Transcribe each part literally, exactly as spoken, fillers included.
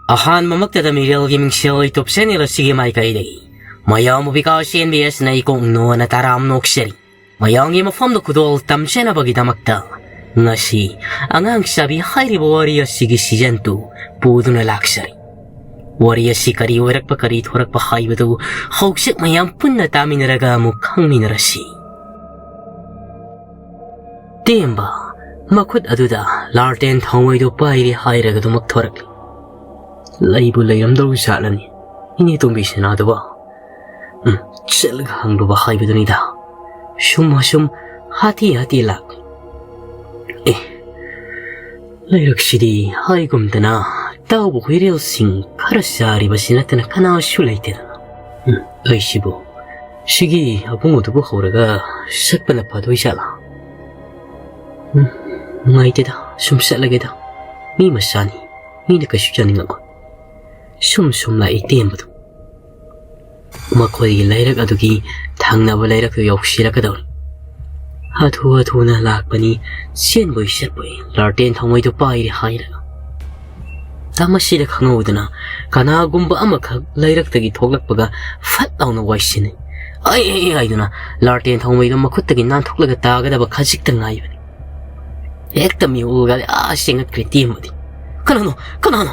ꯑꯍꯥꯟꯕꯃꯛꯇꯗ ꯃꯤꯔꯦꯜꯒꯤ ꯃꯤꯡꯁꯦꯜ YouTube channel ꯑꯁꯤꯒꯤ ꯃꯥꯏꯀꯩꯗꯒꯤ ꯃꯌꯥꯝꯕꯨ ꯕꯤꯀꯥꯁ ꯑꯦꯟ ꯕꯤ ꯑꯦꯁꯅ ꯏꯀꯣꯛ ꯅꯣꯟꯅ ꯇꯔꯥꯝ ꯅꯣꯛꯆꯔꯤ꯫ ꯃꯌꯥꯝꯒꯤ ꯃꯐꯝꯗ ꯈꯨꯗꯣꯜ ꯇꯝꯖꯅꯕꯒꯤꯗꯃꯛꯇ ꯉꯁꯤ ꯑꯉꯥꯡ ꯆꯥꯕꯤ ꯍꯥꯏꯔꯤꯕ ꯋꯥꯔꯤ ꯑꯁꯤꯒꯤ season two ꯄꯨꯗꯨꯅ ꯂꯥꯛꯆꯔꯤ꯫ ꯋꯥꯔꯤ ꯑꯁꯤ ꯀꯔꯤ ꯑꯣꯏꯔꯛꯄ, ꯀꯔꯤ ꯊꯣꯔꯛꯄ ꯍꯥꯏꯕꯗꯨ ꯍꯧꯖꯤꯛ ꯃꯌꯥꯝ ꯄꯨꯟꯅ ꯇꯥꯃꯤꯟꯅꯔꯒ ꯑꯃꯨꯛ ꯈꯪꯃꯤꯟꯅꯔꯁꯤ꯫ ꯇꯦꯝꯕ ꯃꯈꯨꯠ ꯑꯗꯨꯗ ꯂꯥꯜꯇꯦꯟ ꯊꯥꯎꯃꯩꯗꯨ ꯄꯥꯏꯔꯤ ꯍꯥꯏꯔꯒ ꯑꯗꯨꯃꯛ ꯊꯣꯔꯛꯂꯤ꯫ ꯂꯩꯕꯨ ꯂꯩꯔꯝꯗꯧꯔꯤ ꯖꯥꯠꯂꯅꯤ, ꯏꯅꯦ ꯇꯣꯝꯕꯤ ꯁꯅꯥꯗꯨꯕ? ꯎꯝ, ꯆꯠꯂꯒ ꯍꯪꯂꯨꯕ ꯍꯥꯏꯕꯗꯨꯅꯤꯗ꯫ ꯁꯨꯝ ꯑꯁꯨꯝ ꯍꯥꯇꯦ ꯍꯥꯇꯦ ꯂꯥꯛꯂꯤ꯫ ꯑꯦ, ꯂꯩꯔꯛꯁꯤꯗꯤ ꯍꯥꯏꯒꯨꯝꯗꯅ ꯇꯥꯎꯕ ꯍꯨꯏꯔꯦꯜꯁꯤꯡ ꯈꯔ ꯆꯥꯔꯤꯕꯁꯤ ꯅꯠꯇꯅ ꯀꯅꯥꯁꯨ ꯂꯩꯇꯦꯗꯅ꯫ ꯎꯝ, ꯑꯩꯁꯤꯕꯨ ꯁꯤꯒꯤ ꯑꯕꯨꯡꯉꯣꯗꯨꯕꯨ ꯍꯧꯔꯒ ꯆꯠꯄꯅ ꯐꯗꯣꯏ ꯖꯥꯠꯂꯥ? ꯎꯝ, ꯅꯨꯡꯉꯥꯏꯇꯦꯗ, ꯁꯨꯝ ꯆꯠꯂꯒꯦꯗ꯫ ꯃꯤ ꯃꯆꯥꯅꯤ, ꯃꯤꯅ ꯀꯩꯁꯨ ꯌꯥꯅꯤꯡꯉꯝꯃꯣꯏ꯫ ꯁꯨꯝ ꯁꯨꯝ ꯂꯥꯛꯏ ꯇꯦꯝꯕꯗꯨ꯫ ꯃꯈꯣꯏꯒꯤ ꯂꯩꯔꯛ ꯑꯗꯨꯒꯤ ꯊꯪꯅꯕ ꯂꯩꯔꯛꯇꯨ ꯌꯧꯁꯤꯜꯂꯛꯀꯗꯧꯔꯦ꯫ ꯍꯥꯊꯨ ꯍꯥꯊꯨꯅ ꯂꯥꯛꯄꯅꯤ, ꯆꯦꯟꯕꯣꯏ ꯆꯠꯄꯣꯏ ꯂꯥꯜꯇꯦꯟ ꯊꯥꯎꯃꯩꯗꯨ ꯄꯥꯏꯔꯦ ꯍꯥꯏꯔꯒ꯫ ꯃꯁꯤꯗ ꯈꯪꯍꯧꯗꯅ ꯀꯅꯥꯒꯨꯝꯕ ꯑꯃꯈꯛ ꯂꯩꯔꯛꯇꯒꯤ ꯊꯣꯛꯂꯛꯄꯒ ꯐꯠ ꯂꯥꯎꯅ ꯋꯥꯏꯁꯤꯟꯅꯩ꯫ "ꯑꯩ, ꯑꯩ, ꯑꯩ" ꯍꯥꯏꯗꯨꯅ ꯂꯥꯜꯇꯦꯟ ꯊꯥꯎꯃꯩꯗꯨ ꯃꯈꯨꯠꯇꯒꯤ ꯅꯥꯟꯊꯣꯛꯂꯒ ꯇꯥꯒꯗꯕ ꯈꯖꯤꯛꯇ ꯉꯥꯏꯕꯅꯤ꯫ ꯍꯦꯛꯇ ꯃꯤꯍꯨꯜꯒꯗꯤ ꯑꯥ ꯆꯦꯟꯒꯠꯈ꯭ꯔꯦ ꯇꯦꯝꯕꯗꯤ꯫ "ꯀꯅꯥꯅꯣ? ꯀꯅꯥꯅꯣ?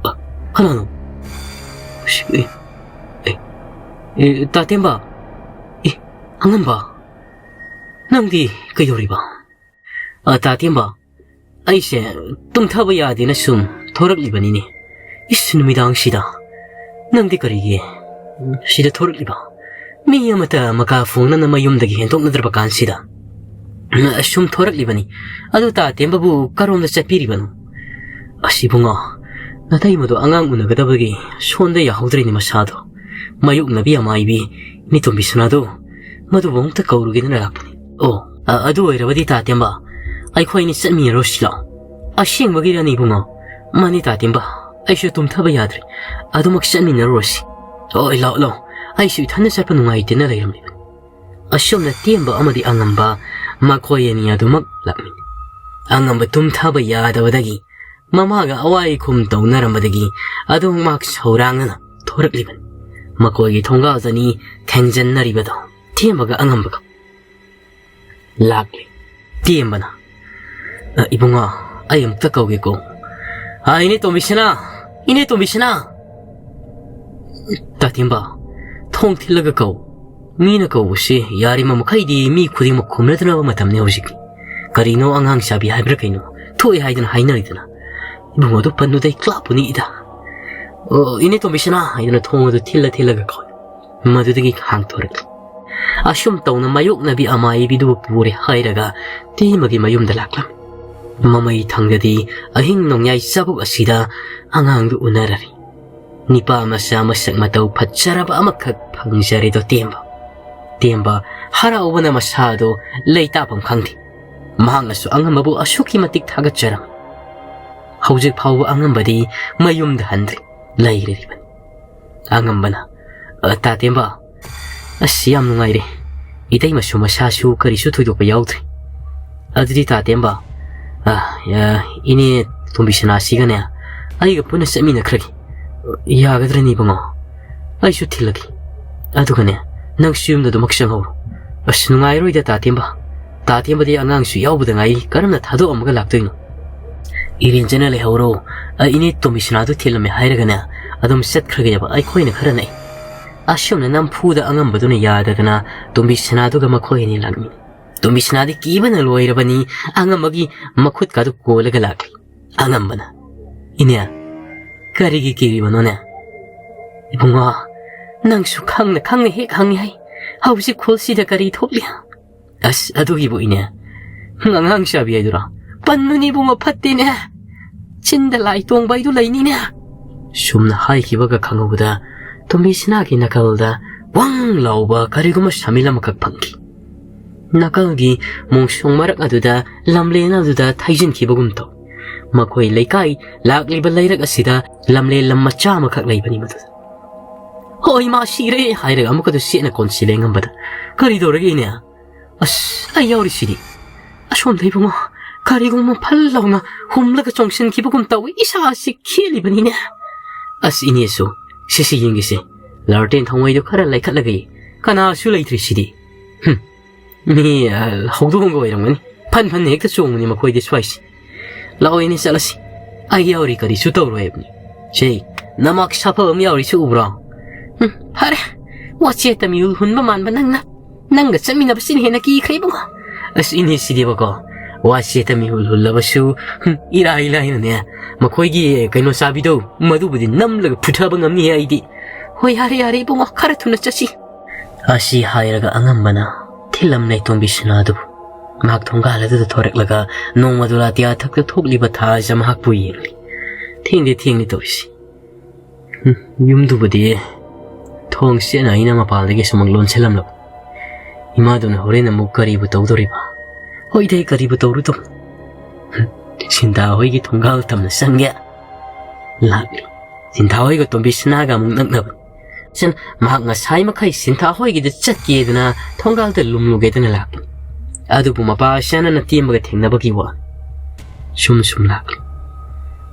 ꯑ, ꯀꯅꯥꯅꯣ? ꯑꯁꯤ, ꯑꯦ, ꯑꯦ, ꯑꯦ, ꯇꯥꯇꯦꯝꯕ? ꯑꯦ, ꯑꯉꯝꯕ? ꯅꯪꯗꯤ ꯀꯩꯗꯧꯔꯤꯕ?" "ꯑ, ꯇꯥꯇꯦꯝꯕ, ꯑꯩꯁꯦ ꯇꯨꯝꯊꯕ ꯌꯥꯗꯦꯅ ꯁꯨꯝ ꯊꯣꯔꯛꯂꯤꯕꯅꯤꯅꯦ꯫ ꯏꯁ, ꯅꯨꯃꯤꯗꯥꯡꯁꯤꯗ ꯅꯪꯗꯤ ꯀꯔꯤꯒꯤ ꯁꯤꯗ ꯊꯣꯔꯛꯂꯤꯕ? ꯃꯤ ꯑꯃꯠꯇ ꯃꯀꯥ ꯐꯣꯡꯅꯅ ꯃꯌꯨꯝꯗꯒꯤ ꯍꯦꯟꯗꯣꯛꯅꯗ꯭ꯔꯕ ꯀꯥꯟꯁꯤꯗ?" "ꯁꯨꯝ ꯊꯣꯔꯛꯂꯤꯕꯅꯤ꯫ ꯑꯗꯨ ꯇꯥꯇꯦꯝꯕꯕꯨ ꯀꯔꯣꯝꯗ ꯆꯠꯄꯤꯔꯤꯕꯅꯣ?" "ꯑꯁ ꯏꯕꯨꯡꯉꯣ, ꯅꯇꯩꯃꯗꯣ ꯑꯉꯥꯡ ꯎꯅꯒꯗꯕꯒꯤ ꯁꯣꯟꯗ ꯌꯥꯍꯧꯗ꯭ꯔꯦꯅꯦ ꯃꯁꯥꯗꯣ꯫ ꯃꯥꯌꯣꯛꯅꯕꯤ ꯑꯃꯥꯏꯕꯤ ꯅꯤꯇꯣꯝꯕꯤ ꯁꯅꯥꯗꯣ, ꯃꯗꯨꯕꯨ ꯑꯃꯨꯛꯇ ꯀꯧꯔꯨꯒꯦꯅ ꯂꯥꯛꯄꯅꯤ꯫" "ꯑꯣ, ꯑ, ꯑꯗꯨ ꯑꯣꯏꯔꯕꯗꯤ ꯇꯥꯇꯦꯝꯕ, ꯑꯩꯈꯣꯏ ꯑꯅꯤ ꯆꯠꯃꯤꯟꯅꯔꯨꯁꯤ ꯂꯥꯛꯑꯣ꯫" "ꯑꯁꯦꯡꯕꯒꯤꯔꯅꯦ ꯏꯕꯨꯡꯉꯣ?" "ꯃꯥꯅꯤ ꯇꯥꯇꯦꯝꯕ, ꯑꯩꯁꯨ ꯇꯨꯝꯊꯕ ꯌꯥꯗ꯭ꯔꯦ꯫ ꯑꯗꯨꯃꯛ ꯆꯠꯃꯤꯟꯅꯔꯨꯔꯁꯤ꯫" "ꯍꯣꯏ, ꯂꯥꯛꯑꯣ, ꯂꯥꯛꯑꯣ꯫ ꯑꯩꯁꯨ ꯏꯊꯟꯗ ꯆꯠꯄ ꯅꯨꯡꯉꯥꯏꯇꯦꯅ ꯂꯩꯔꯝꯂꯤꯕꯅꯤ꯫" ꯑꯁꯨꯝꯅ ꯇꯦꯝꯕ ꯑꯃꯗꯤ ꯑꯉꯝꯕ ꯃꯈꯣꯏ ꯑꯅꯤ ꯑꯗꯨꯃꯛ ꯂꯥꯛꯃꯤꯟꯅꯩ꯫ ꯑꯉꯝꯕ ꯇꯨꯝꯊꯕ ꯌꯥꯗꯕꯗꯒꯤ ꯃꯃꯥꯒ ꯑꯋꯥꯏ ꯈꯨꯝ ꯇꯧꯅꯔꯝꯕꯗꯒꯤ ꯑꯗꯨꯝ ꯃꯍꯥꯛ ꯁꯧꯔꯥꯡꯅꯅ ꯊꯣꯔꯛꯂꯤꯕꯅꯤ꯫ ꯃꯈꯣꯏꯒꯤ ꯊꯣꯡꯒꯥꯜꯗꯅꯤ ꯊꯦꯡꯖꯟꯅꯔꯤꯕꯗꯣ꯫ ꯇꯦꯝꯕꯒ ꯑꯉꯝꯕꯒ꯫ ꯂꯥꯛꯂꯦ꯫ ꯇꯦꯝꯕꯅ, "ꯑ, ꯏꯕꯨꯡꯉꯣ, ꯑꯩ ꯑꯃꯨꯛꯇ ꯀꯧꯒꯦꯀꯣ꯫ ꯑ, ꯏꯅꯦ ꯇꯣꯝꯕꯤꯁꯅꯥ! ꯏꯅꯦ ꯇꯣꯝꯕꯤꯁꯅꯥ!" "ꯇꯥꯇꯦꯝꯕ, ꯊꯣꯡ ꯊꯤꯜꯂꯒ ꯀꯧ꯫ ꯃꯤꯅ ꯀꯧꯕꯁꯤ ꯌꯥꯔꯤꯕ ꯃꯈꯩꯗꯤ ꯃꯤ ꯈꯨꯗꯤꯡꯃꯛ ꯈꯨꯝꯅꯗꯅꯕ ꯃꯇꯝꯅꯤ ꯍꯧꯖꯤꯛꯇꯤ꯫ ꯀꯔꯤꯅꯣ ꯑꯉꯥꯡ ꯆꯥꯕꯤ ꯍꯥꯏꯕ꯭ꯔꯥ ꯀꯩꯅꯣ? ꯊꯣꯛꯑꯦ ꯍꯥꯏꯗꯅ ꯍꯥꯏꯅꯔꯤꯗꯅ꯫ ꯏꯕꯨꯡꯉꯣꯗꯨ ꯄꯟꯗꯨꯗ ꯑꯩ ꯀ꯭ꯂꯥꯞꯄꯨꯅꯤ ꯏꯗ꯫ ꯑꯣ, ꯏꯅꯦ ꯇꯣꯝꯕꯤꯁꯅꯥ!" ꯍꯥꯏꯗꯨꯅ ꯊꯣꯡ ꯑꯗꯨ ꯊꯤꯜꯂ ꯊꯤꯜꯂꯒ ꯀꯧꯏ꯫ ꯃꯗꯨꯗꯒꯤ ꯍꯥꯡꯊꯣꯔꯛꯂꯤ꯫ ꯑꯁꯨꯝ ꯇꯧꯅ ꯃꯥꯌꯣꯛꯅꯕꯤ ꯑꯃꯥꯏꯕꯤꯗꯨꯕꯨ ꯄꯨꯔꯦ ꯍꯥꯏꯔꯒ ꯇꯦꯝꯕꯒꯤ ꯃꯌꯨꯝꯗ ꯂꯥꯛꯂꯝꯃꯤ꯫ ꯃꯃꯩ ꯊꯪꯗꯗꯤ ꯑꯍꯤꯡ ꯅꯣꯡꯌꯥꯏ ꯆꯥꯕꯣꯛ ꯑꯁꯤꯗ ꯑꯉꯥꯡꯗꯨ ꯎꯅꯔꯔꯤ꯫ ꯅꯤꯄꯥ ꯃꯆꯥ ꯃꯁꯛ ꯃꯇꯧ ꯐꯠꯖꯔꯕ ꯑꯃꯈꯛ ꯐꯪꯖꯔꯦꯗꯣ ꯇꯦꯝꯕ꯫ ꯇꯦꯝꯕ ꯍꯔꯥꯎꯕꯅ ꯃꯁꯥꯗꯣ ꯂꯩꯇꯥꯐꯝ ꯈꯪꯗꯦ꯫ ꯃꯍꯥꯛꯅꯁꯨ ꯑꯉꯝꯕꯕꯨ ꯑꯁꯨꯛꯀꯤ ꯃꯇꯤꯛ ꯊꯥꯒꯠꯆꯔꯝꯃꯤ꯫ ꯍꯧꯖꯤꯛ ꯐꯥꯎꯕ ꯑꯉꯝꯕꯗꯤ ꯃꯌꯨꯝꯗ ꯍꯟꯗ꯭ꯔꯤ, ꯂꯩꯔꯤꯕꯅꯤ꯫ ꯑꯉꯝꯕꯅ, "ꯑ, ꯇꯥꯇꯦꯝꯕ, ꯑꯁ, ꯌꯥꯝ ꯅꯨꯡꯉꯥꯏꯔꯦ꯫ ꯏꯇꯩꯃꯁꯨ ꯃꯁꯥꯁꯨ ꯀꯔꯤꯁꯨ ꯊꯣꯏꯗꯣꯛꯄ ꯌꯥꯎꯗ꯭ꯔꯦ꯫ ꯑꯗꯨꯗꯤ ꯇꯥꯇꯦꯝꯕ, ꯑ, ꯑ, ꯏꯅꯦ ꯇꯣꯝꯕꯤꯁꯅꯥꯁꯤꯒꯅꯦ ꯑꯩꯒ ꯄꯨꯟꯅ ꯆꯠꯃꯤꯟꯅꯈ꯭ꯔꯒꯦ꯫ ꯌꯥꯒꯗ꯭ꯔꯅꯦ ꯏꯕꯨꯡꯉꯣ? ꯑꯩꯁꯨ ꯊꯤꯜꯂꯒꯦ꯫ ꯑꯗꯨꯒꯅꯦ, ꯅꯪꯁꯨ ꯌꯨꯝꯗ ꯑꯗꯨꯃꯛ ꯆꯪꯍꯧꯔꯣ꯫ ꯑꯁ, ꯅꯨꯡꯉꯥꯏꯔꯣꯏꯗ ꯇꯥꯇꯦꯝꯕ꯫ ꯇꯥꯇꯦꯝꯕꯗꯤ ꯑꯉꯥꯡꯁꯨ ꯌꯥꯎꯕꯗ ꯉꯥꯏꯔꯤ, ꯀꯔꯝꯅ ꯊꯥꯗꯣꯛꯑꯝꯃꯒ ꯂꯥꯛꯇꯣꯏꯅꯣ?" "ꯏꯔꯦꯟꯖꯅ ꯂꯩꯍꯧꯔꯣ꯫ ꯑ, ꯏꯅꯦ ꯇꯣꯝꯕꯤꯁꯅꯥꯗꯨ ꯊꯤꯜꯂꯝꯃꯦ ꯍꯥꯏꯔꯒꯅꯦ ꯑꯗꯨꯝ ꯆꯠꯈ꯭ꯔꯒꯦꯕ, ꯑꯩꯈꯣꯏꯅ ꯈꯔ ꯅꯛꯏ꯫" ꯑꯁꯨꯝꯅ ꯅꯝꯐꯨꯗ ꯑꯉꯝꯕꯗꯨꯅ ꯌꯥꯗꯗꯅ ꯇꯣꯝꯕꯤꯁꯅꯥꯗꯨꯒ ꯃꯈꯣꯏ ꯑꯅꯤ ꯂꯥꯛꯃꯤꯟꯅꯩ꯫ ꯇꯣꯝꯕꯤꯁꯅꯥꯗꯤ ꯀꯤꯕꯅ ꯂꯣꯏꯔꯕꯅꯤ, ꯑꯉꯝꯕꯒꯤ ꯃꯈꯨꯠꯀꯥꯗꯨ ꯀꯣꯜꯂꯒ ꯂꯥꯛꯂꯤ꯫ ꯑꯉꯝꯕꯅ, "ꯏꯅꯦ, ꯀꯔꯤꯒꯤ ꯀꯤꯔꯤꯕꯅꯣꯅꯦ?" "ꯏꯕꯨꯡꯉꯣ, ꯅꯪꯁꯨ ꯈꯪꯅ ꯈꯪꯅ ꯍꯦꯛ ꯍꯪꯉꯤ ꯍꯥꯏ꯫ ꯍꯧꯖꯤꯛ ꯈꯨꯜꯁꯤꯗ ꯀꯔꯤ ꯊꯣꯛꯂꯤ?" "ꯑꯁ, ꯑꯗꯨꯒꯤꯕꯨ ꯏꯅꯦ, ꯑꯉꯥꯡ ꯆꯥꯕꯤ ꯍꯥꯏꯗꯨꯔꯥ?" "ꯄꯟꯅꯨꯅꯦ ꯏꯕꯨꯡꯉꯣ, ꯐꯠꯇꯦꯅꯦ꯫ ꯆꯤꯟꯗ ꯂꯥꯏ ꯇꯣꯡꯕ ꯍꯥꯏꯗꯨ ꯂꯩꯅꯤꯅꯦ꯫" ꯁꯨꯝꯅ ꯍꯥꯏꯈꯤꯕꯒ ꯈꯪꯍꯧꯕꯗ ꯇꯣꯝꯕꯤꯁꯅꯥꯒꯤ ꯅꯥꯀꯜꯗ ꯋꯪ ꯂꯥꯎꯕ ꯀꯔꯤꯒꯨꯝꯕ ꯁꯥꯃꯤꯜ ꯑꯃꯈꯛ ꯐꯪꯈꯤ꯫ ꯅꯥꯀꯜꯒꯤ ꯃꯣꯡꯁꯣꯡ ꯃꯔꯛ ꯑꯗꯨꯗ ꯂꯝꯂꯦꯟ ꯑꯗꯨꯗ ꯊꯩꯖꯤꯟꯈꯤꯕꯒꯨꯝ ꯇꯧ꯫ ꯃꯈꯣꯏ ꯂꯩꯀꯥꯏ ꯂꯥꯛꯂꯤꯕ ꯂꯩꯔꯛ ꯑꯁꯤꯗ ꯂꯝꯂꯦꯟ ꯂꯝ ꯃꯆꯥ ꯑꯃꯈꯛ ꯂꯩꯕꯅꯤ ꯃꯗꯨꯗ꯫ "ꯍꯣꯏ, ꯃꯥ ꯁꯤꯔꯦ!" ꯍꯥꯏꯔꯒ ꯑꯃꯨꯛꯀꯁꯨ ꯆꯦꯠꯅ ꯀꯣꯟꯁꯤꯜꯂꯦ ꯑꯉꯝꯕꯗ꯫ "ꯀꯔꯤ ꯇꯧꯔꯒꯦ ꯏꯅꯦ?" "ꯑꯁ, ꯑꯩ ꯌꯥꯎꯔꯤꯁꯤꯗꯤ꯫ ꯑꯁꯣꯝꯗ ꯏꯕꯨꯡꯉꯣ, ꯀꯔꯤꯒꯨꯝꯕ ꯐꯜ ꯂꯥꯎꯅ ꯍꯨꯝꯂꯒ ꯆꯣꯡꯁꯤꯟꯈꯤꯕꯒꯨꯝ ꯇꯧꯏ꯫ ꯏꯁꯥꯁꯤ ꯈꯦꯠꯂꯤꯕꯅꯤꯅꯦ꯫ ꯑꯁ, ꯏꯅꯦꯁꯨ, ꯁꯤꯁꯤ ꯌꯦꯡꯒꯦꯁꯦ꯫ ꯂꯥꯔꯇꯦꯟ ꯊꯧꯃꯩꯗꯨ ꯈꯔ ꯂꯩꯈꯠꯂꯒ ꯌꯦꯡ꯫ ꯀꯅꯥꯁꯨ ꯂꯩꯇ꯭ꯔꯤꯁꯤꯗꯤ꯫ ꯍꯨꯝ, ꯃꯤ, ꯑ, ꯍꯧꯗꯣꯡꯒ ꯑꯣꯏꯔꯝꯒꯅꯤ꯫ ꯐꯟ ꯐꯟ ꯍꯦꯛꯇ ꯆꯣꯡꯕꯅꯤ ꯃꯈꯣꯏꯗꯤ ꯁ꯭ꯋꯥꯏꯁꯤ꯫ ꯂꯥꯛꯑꯣ, ꯏꯅꯦ, ꯆꯠꯂꯁꯤ꯫ ꯑꯩ ꯌꯥꯎꯔꯤ ꯀꯔꯤꯁꯨ ꯇꯧꯔꯣꯏ ꯍꯥꯏꯕꯅꯤ꯫ ꯁꯦ, ꯅꯃꯥꯛ ꯁꯥꯐꯕ ꯑꯃ ꯌꯥꯎꯔꯤꯁꯤ ꯎꯕ꯭ꯔꯣ? ꯍꯨꯝ, ꯐꯔꯦ꯫ ꯋꯥꯆꯦꯠꯇ ꯃꯤꯍꯨꯜ ꯍꯨꯟꯕ ꯃꯥꯟꯕ ꯅꯪꯅ꯫ ꯅꯪꯒ ꯆꯠꯃꯤꯟꯅꯕꯁꯤꯅ ꯍꯦꯟꯅ ꯀꯤꯈ꯭ꯔꯦ ꯏꯕꯨꯡꯉꯣ꯫ ꯑꯁ, ꯏꯅꯦ, ꯁꯤꯗꯤꯕꯀꯣ, ꯋꯥꯆꯦꯠꯇ ꯃꯤꯍꯨꯜ ꯍꯨꯜꯂꯕꯁꯨ, ꯍꯨꯝ, ꯏꯔꯥꯏ ꯂꯥꯏꯅꯅꯦ, ꯃꯈꯣꯏꯒꯤ ꯀꯩꯅꯣ ꯆꯥꯕꯤꯗꯣ, ꯃꯗꯨꯕꯨꯗꯤ ꯅꯝꯂꯒ ꯐꯨꯊꯕ ꯉꯝꯅꯤ ꯑꯩꯗꯤ꯫ ꯍꯣꯏ, ꯌꯥꯔꯦ, ꯌꯥꯔꯦ ꯏꯕꯨꯡꯉꯣ, ꯈꯔ ꯊꯨꯅ ꯆꯠꯁꯤ꯫ ꯑꯁꯤ ꯍꯥꯏꯔꯒ ꯑꯉꯝꯕꯅ ꯊꯤꯜꯂꯝꯂꯦ ꯇꯣꯝꯕꯤ ꯁꯅꯥꯗꯨꯕꯨ꯫ ꯃꯍꯥꯛ ꯊꯣꯡꯒꯥꯜ ꯑꯗꯨꯗ ꯊꯣꯔꯛꯂꯒ ꯅꯣꯡꯃꯗꯣ ꯑꯇꯤꯌꯥ ꯊꯛꯇ ꯊꯣꯛꯂꯤꯕ ꯊꯥꯁꯦ ꯃꯍꯥꯛꯄꯨ ꯌꯦꯡꯂꯤ꯫ ꯊꯦꯡꯗꯤ ꯊꯦꯡꯂꯤ ꯇꯧꯔꯤꯁꯤ꯫ ꯍꯨꯝ, ꯌꯨꯝꯗꯨꯕꯨꯗꯤ ꯊꯣꯡ ꯆꯦꯠꯅ ꯑꯩꯅ ꯃꯄꯥꯟꯗꯒꯤ ꯁꯨꯃꯥꯡ ꯂꯣꯟꯁꯤꯜꯂꯝꯂꯕ꯫ ꯏꯃꯥꯗꯨꯅ ꯍꯣꯔꯦꯟ ꯑꯃꯨꯛ ꯀꯔꯤꯕꯨ ꯇꯧꯗꯣꯔꯤꯕ? ꯍꯣꯏꯗ, ꯀꯔꯤꯕꯨ ꯇꯧꯔꯨꯗꯧ? ꯍꯨꯝ, ꯁꯤꯟꯊꯥ ꯍꯣꯏꯒꯤ ꯊꯣꯡꯒꯥꯜ ꯇꯝꯅ ꯆꯪꯒꯦ꯫ ꯂꯥꯛꯂꯤ꯫ ꯁꯤꯟꯊꯥ ꯍꯣꯏꯒ ꯇꯣꯝꯕꯤ ꯁꯅꯥꯒ ꯑꯃꯨꯛ ꯅꯛꯅꯕꯅꯤ꯫ ꯁꯟ, ꯃꯍꯥꯛ ꯉꯁꯥꯏ ꯃꯈꯩ ꯁꯤꯟꯊꯥ ꯍꯣꯏꯒꯤꯗ ꯆꯠꯀꯦꯗꯅ ꯊꯣꯡꯒꯥꯜꯗ ꯂꯨꯝꯂꯨꯒꯦꯗꯅ ꯂꯥꯛꯄꯅꯤ꯫ ꯑꯗꯨꯕꯨ ꯃꯄꯥ ꯁꯅꯥꯅ ꯇꯦꯝꯕꯒ ꯊꯦꯡꯅꯕꯒꯤ ꯋꯥꯅꯤ꯫ ꯁꯨꯝ ꯁꯨꯝ ꯂꯥꯛꯂꯤ꯫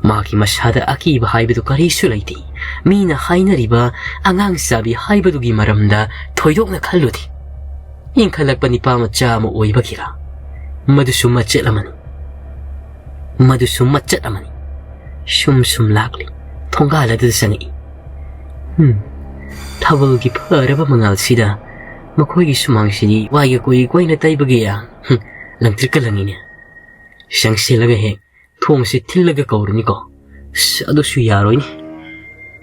ꯃꯍꯥꯛꯀꯤ ꯃꯁꯥꯗ ꯑꯀꯤꯕ ꯍꯥꯏꯕꯗꯨ ꯀꯔꯤꯁꯨ ꯂꯩꯇꯦ꯫ ꯃꯤꯅ ꯍꯥꯏꯅꯔꯤꯕ ꯑꯉꯥꯡ ꯆꯥꯕꯤ ꯍꯥꯏꯕꯗꯨꯒꯤ ꯃꯔꯝꯗ ꯊꯣꯏꯗꯣꯛꯅ ꯈꯜꯂꯨꯗꯦ꯫ ꯏꯟꯈꯠꯂꯛꯄ ꯅꯤꯄꯥ ꯃꯆꯥ ꯑꯃ ꯑꯣꯏꯕꯒꯤꯔꯥ? ꯃꯗꯨꯁꯨ ꯃꯆꯦꯠ ꯑꯃꯅꯤ꯫ ꯃꯗꯨꯁꯨ ꯃꯆꯦꯠ ꯑꯃꯅꯤ꯫ ꯁꯨꯝ ꯁꯨꯝ ꯂꯥꯛꯂꯤ꯫ ꯊꯣꯡꯒꯥꯜ ꯑꯗꯨꯗ ꯆꯪꯉꯛꯏ꯫ ꯍꯨꯝ, ꯊꯥꯕꯜꯒꯤ ꯐꯔꯕ ꯃꯉꯥꯜꯁꯤꯗ ꯃꯈꯣꯏꯒꯤ ꯁꯨꯃꯥꯡꯁꯤꯗꯤ ꯋꯥꯏꯒ ꯀꯣꯏ ꯀꯣꯏꯅ ꯇꯩꯕꯒꯤ, ꯍꯨꯝ, ꯂꯪꯇ꯭ꯔꯤꯛꯀ ꯂꯪꯉꯤꯅꯦ꯫ ꯆꯪꯁꯤꯜꯂꯒ ꯍꯦꯛ ꯊꯣꯡꯁꯤ ꯊꯤꯜꯂꯒ ꯀꯧꯔꯅꯤꯀꯣ꯫ ꯑꯁ, ꯑꯗꯨꯁꯨ ꯌꯥꯔꯣꯏꯅꯦ꯫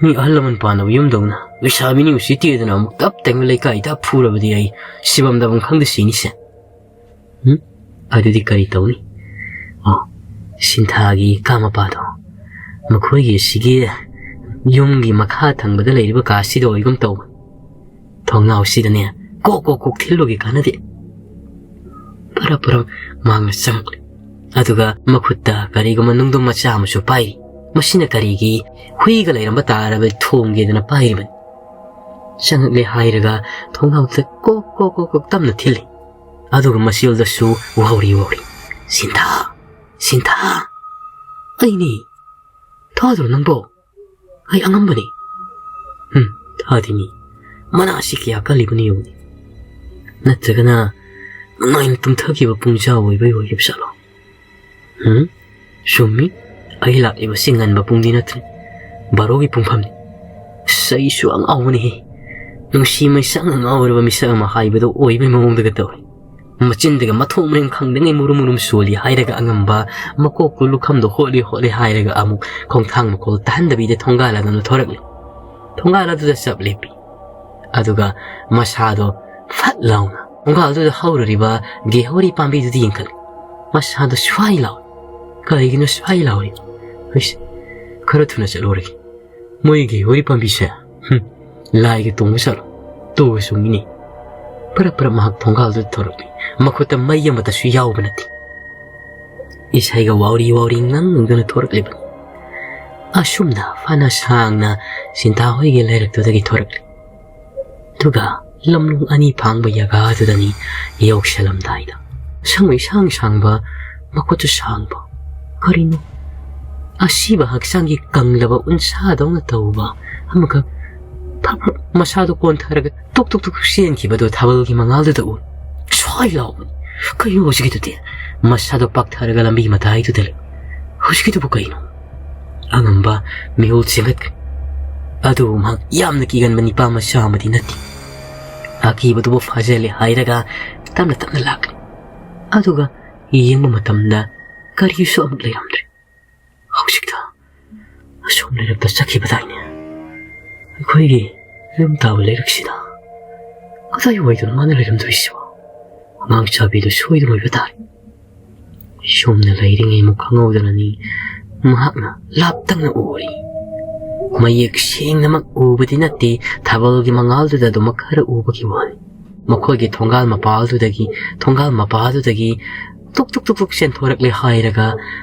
ꯃꯤ ꯑꯍꯜ ꯂꯃꯟ ꯄꯥꯟꯅꯕ ꯌꯨꯝꯗꯧꯅ ꯂꯩꯁꯥꯕꯤꯅꯤ ꯎꯁꯤꯠꯇꯦꯗꯅ ꯑꯃꯨꯛ ꯇꯞ ꯇꯥꯏꯅ ꯂꯩꯀꯥꯏꯗ ꯐꯨꯔꯕꯗꯤ ꯑꯩ ꯁꯤꯐꯝ ꯇꯥꯐꯝ ꯈꯪꯗꯦ ꯁꯤꯅꯤꯁꯦ꯫ ꯎꯝ? ꯑꯗꯨꯗꯤ ꯀꯔꯤ ꯇꯧꯅꯤ? ꯑꯣ, ꯁꯤꯟꯊꯥꯒꯤ ꯀꯥ ꯃꯄꯥꯗꯣ꯫ ꯃꯈꯣꯏꯒꯤ ꯑꯁꯤꯒꯤ ꯌꯨꯝꯒꯤ ꯃꯈꯥ ꯊꯪꯕꯗ ꯂꯩꯔꯤꯕ ꯀꯥꯁꯤꯗ ꯑꯣꯏꯒꯨꯝ ꯇꯧꯕ꯫ ꯊꯣꯡꯅꯥꯎꯁꯤꯗꯅꯦ, ꯀꯣꯛ ꯀꯣꯛ ꯀꯣꯛ ꯊꯤꯜꯂꯨꯒꯦ ꯀꯥꯟꯅꯗꯦ꯫ ꯄꯔꯞ ꯄꯔꯞ ꯃꯥꯡꯅ ꯆꯪꯂꯛꯂꯦ꯫ ꯑꯗꯨꯒ ꯃꯈꯨꯠꯇ ꯀꯔꯤꯒꯨꯝꯕ ꯅꯨꯡꯗꯣꯝ ꯃꯆꯥ ꯑꯃꯁꯨ ꯄꯥꯏꯔꯤ꯫ ꯃꯁꯤꯅ ꯀꯔꯤꯒꯤ ꯍꯨꯏꯒ ꯂꯩꯔꯝꯕ ꯇꯥꯔꯕꯗꯤ ꯊꯣꯡꯒꯦꯗꯅ ꯄꯥꯏꯔꯤꯕꯅꯤ꯫ ꯆꯪꯉꯛꯂꯦ ꯍꯥꯏꯔꯒ ꯊꯣꯡꯅꯥꯎꯗ ꯀꯣꯛ ꯀꯣꯛ ꯀꯣꯛ ꯀꯣꯛ ꯇꯞꯅ ꯊꯤꯜꯂꯤ꯫ ꯑꯗꯨꯒ ꯃꯆꯤꯜꯗꯁꯨ ꯋꯥꯍꯧꯔꯤ ꯋꯥꯍꯧꯔꯤ꯫ "ꯁꯤꯟꯊꯥ!" "ꯁꯤꯟꯊꯥ, ꯑꯩꯅꯤ꯫ ꯊꯥꯗ꯭ꯔꯣ ꯅꯪꯕꯣ? ꯑꯩ ꯑꯉꯝꯕꯅꯤ꯫" "ꯎꯝ, ꯊꯥꯗꯤꯅꯤ꯫ ꯃꯅꯥꯁꯤ ꯀꯌꯥ ꯀꯜꯂꯤꯕꯅꯤ ꯌꯦꯡꯉꯨꯅꯦ꯫ ꯅꯠꯇ꯭ꯔꯒꯅ ꯅꯨꯡꯉꯥꯏꯅ ꯇꯨꯝꯊꯈꯤꯕ ꯄꯨꯡꯖꯥ ꯑꯣꯏꯕꯩ ꯑꯣꯏꯈꯤꯕ ꯖꯥꯠꯂꯣ? ꯎꯝ, ꯆꯨꯝꯃꯤ꯫ ꯑꯩ ꯂꯥꯛꯂꯤꯕꯁꯤ ꯉꯟꯕ ꯄꯨꯡꯗꯤ ꯅꯠꯇ꯭ꯔꯦ꯫ ꯕꯥꯔꯣꯒꯤ ꯄꯨꯡꯐꯝꯅꯤ꯫ ꯑꯁ, ꯑꯩꯁꯨ ꯑꯉꯥꯎꯕꯅꯤꯍꯦ꯫ ꯅꯨꯡꯁꯤ ꯃꯩꯁꯥꯡꯅ ꯉꯥꯎꯔꯕ ꯃꯤꯁꯛ ꯑꯃ ꯍꯥꯏꯕꯗꯣ ꯑꯣꯏꯕꯩ ꯃꯑꯣꯡꯗꯒ ꯇꯧꯏ꯫ ꯃꯆꯤꯟꯗꯒ ꯃꯊꯣꯡ ꯃꯔꯦꯡ ꯈꯪꯗꯉꯩ ꯃꯨꯔꯨꯝ ꯃꯨꯔꯨꯝ ꯁꯣꯜꯂꯤ ꯍꯥꯏꯔꯒ ꯑꯉꯝꯕ, ꯃꯀꯣꯛꯇꯨ ꯂꯨꯈꯝꯗꯣ ꯍꯣꯠꯂꯤ ꯍꯣꯠꯂꯤ ꯍꯥꯏꯔꯒ ꯑꯃꯨꯛ ꯈꯣꯡꯊꯥꯡ ꯃꯈꯣꯜ ꯇꯥꯍꯟꯗꯕꯤꯗ ꯊꯣꯡꯒꯥꯜ ꯑꯗꯣꯝꯗ ꯊꯣꯔꯛꯂꯤ꯫ ꯊꯣꯡꯒꯥꯜ ꯑꯗꯨꯗ ꯆꯞ ꯂꯦꯞꯄꯤ꯫ ꯑꯗꯨꯒ ꯃꯁꯥꯗꯣ ꯐꯠ ꯂꯥꯎꯅ ꯊꯣꯡꯒꯥꯜꯗꯨꯗ ꯍꯧꯔꯔꯤꯕ ꯒꯦꯍꯣꯔꯤ ꯄꯥꯝꯕꯤꯗꯨꯗ ꯌꯦꯡꯈꯠꯂꯤ꯫ ꯃꯁꯥꯗꯣ ꯁ꯭ꯋꯥꯏ ꯂꯥꯎꯏ꯫ ꯀꯔꯤꯒꯤꯅꯣ ꯁ꯭ꯋꯥꯏ ꯂꯥꯎꯔꯤ? ꯍꯩꯁ, ꯈꯔ ꯊꯨꯅ ꯆꯠꯂꯨꯔꯒꯦ꯫ ꯃꯣꯏꯒꯤ ꯒꯦꯍꯣꯔꯤ ꯄꯥꯝꯕꯤꯁꯦ, ꯍꯨꯝ, ꯂꯥꯏꯒ ꯇꯣꯡꯕ ꯆꯠꯂꯣ꯫ ꯇꯣꯒ ꯆꯨꯝꯃꯤꯅꯦ꯫ ꯄꯔꯞ ꯄꯔꯞ ꯃꯍꯥꯛ ꯊꯣꯡꯒꯥꯜꯗꯨꯗ ꯊꯣꯔꯛꯂꯤ꯫ ꯃꯈꯨꯠꯇ ꯃꯩ ꯑꯃꯠꯇꯁꯨ ꯌꯥꯎꯕ ꯅꯠꯇꯦ꯫ ꯏꯁꯩꯒ ꯋꯥꯎꯔꯤ ꯋꯥꯎꯔꯤ ꯉꯪꯗꯨꯅ ꯊꯣꯔꯛꯂꯤꯕꯅꯤ꯫ ꯑꯁꯨꯝꯅ ꯐꯅ ꯁꯥꯡꯅ ꯁꯤꯟꯊꯥ ꯍꯣꯏꯒꯤ ꯂꯩꯔꯛꯇꯨꯗꯒꯤ ꯊꯣꯔꯛꯂꯤ꯫ ꯑꯗꯨꯒ ꯂꯝꯂꯣꯡ ꯑꯅꯤ ꯐꯥꯡꯕ ꯖꯒꯥꯗꯨꯗꯅꯤ ꯌꯧꯁꯜꯂꯝꯗꯥꯏꯗ ꯁꯪ ꯏꯁꯥꯡ ꯁꯥꯡꯕ, ꯃꯈꯨꯠꯁꯨ ꯁꯥꯡꯕ, ꯀꯔꯤꯅꯣ ꯑꯁꯤꯕ ꯍꯛꯆꯥꯡꯒꯤ ꯀꯪꯂꯕ ꯎꯟꯁꯥꯗꯧꯅ ꯇꯧꯕ ꯑꯃꯈꯛ ꯐꯛ ꯐꯛ ꯃꯁꯥꯗꯣ ꯀꯣꯟꯊꯔꯒ ꯇꯨꯛ ꯇꯨꯛ ꯇꯨꯛ ꯆꯦꯟꯈꯤꯕꯗꯣ ꯊꯥꯕꯜꯒꯤ ꯃꯉꯥꯜꯗꯨꯗ ꯎ꯫ ꯁ꯭ꯋꯥꯏ ꯂꯥꯎꯕꯅꯤ꯫ ꯀꯩꯅꯣ ꯍꯧꯖꯤꯛꯀꯤꯗꯨꯗꯤ? ꯃꯁꯥꯗꯣ ꯄꯥꯛꯊꯔꯒ ꯂꯝꯕꯤ ꯃꯇꯥꯏꯗꯨꯗ ꯂꯩ꯫ ꯍꯧꯖꯤꯛꯀꯤꯗꯨꯕꯨ ꯀꯩꯅꯣ? ꯑꯉꯝꯕ ꯃꯤꯍꯨꯜ ꯆꯦꯟꯒꯠꯈ꯭ꯔꯦ꯫ ꯑꯗꯨꯕꯨ ꯃꯍꯥꯛ ꯌꯥꯝꯅ ꯀꯤꯒꯟꯕ ꯅꯤꯄꯥ ꯃꯆꯥ ꯑꯃꯗꯤ ꯅꯠꯇꯦ꯫ ꯑꯀꯤꯕꯗꯨꯕꯨ ꯐꯥꯖꯤꯜꯂꯦ ꯍꯥꯏꯔꯒ ꯇꯞꯅ ꯇꯞꯅ ꯂꯥꯛꯂꯦ꯫ ꯑꯗꯨꯒ ꯌꯦꯡꯕ ꯃꯇꯝꯗ ꯀꯔꯤꯁꯨ ꯑꯃꯨꯛ ꯂꯩꯔꯝꯗ꯭ꯔꯦ꯫ ꯍꯧꯖꯤꯛꯇ ꯑꯁꯣꯝ ꯂꯩꯔꯛꯇ ꯆꯠꯈꯤꯕꯗꯥꯏꯅꯦ? ꯑꯩꯈꯣꯏꯒꯤ ꯌꯨꯝ ꯇꯥꯕ ꯂꯩꯔꯛꯁꯤꯗ ꯀꯗꯥꯏꯋꯥꯏꯗꯅꯣ ꯃꯥꯅ ꯂꯩꯔꯝꯗꯣꯏꯁꯤꯕꯣ? ꯑꯉꯥꯡ ꯆꯥꯕꯤꯗꯨ ꯁꯣꯏꯗꯅ ꯑꯣꯏꯕ ꯇꯥꯔꯦ꯫ ꯁꯣꯝꯅ ꯂꯩꯔꯤꯉꯩ ꯑꯃꯨꯛ ꯈꯪꯍꯧꯗꯅꯅꯤ ꯃꯍꯥꯛꯅ ꯂꯥꯞꯇꯛꯅ ꯎꯔꯤ꯫ ꯃꯌꯦꯛ ꯁꯦꯡꯅꯃꯛ ꯎꯕꯗꯤ ꯅꯠꯇꯦ, ꯊꯥꯕꯜꯒꯤ ꯃꯉꯥꯜꯗꯨꯗ ꯑꯗꯨꯃꯛ ꯈꯔ ꯎꯕꯒꯤ ꯋꯥꯅꯤ꯫ ꯃꯈꯣꯏꯒꯤ ꯊꯣꯡꯒꯥꯜ ꯃꯄꯥꯜꯗꯨꯗꯒꯤ, ꯊꯣꯡꯒꯥꯜ ꯃꯄꯥꯗꯨꯗꯒꯤ ꯇꯨꯛ ꯇꯨꯛ ꯇꯨꯛ ꯇꯨꯛ ꯆꯦꯟꯊꯣꯔꯛꯂꯦ ꯍꯥꯏꯔꯒ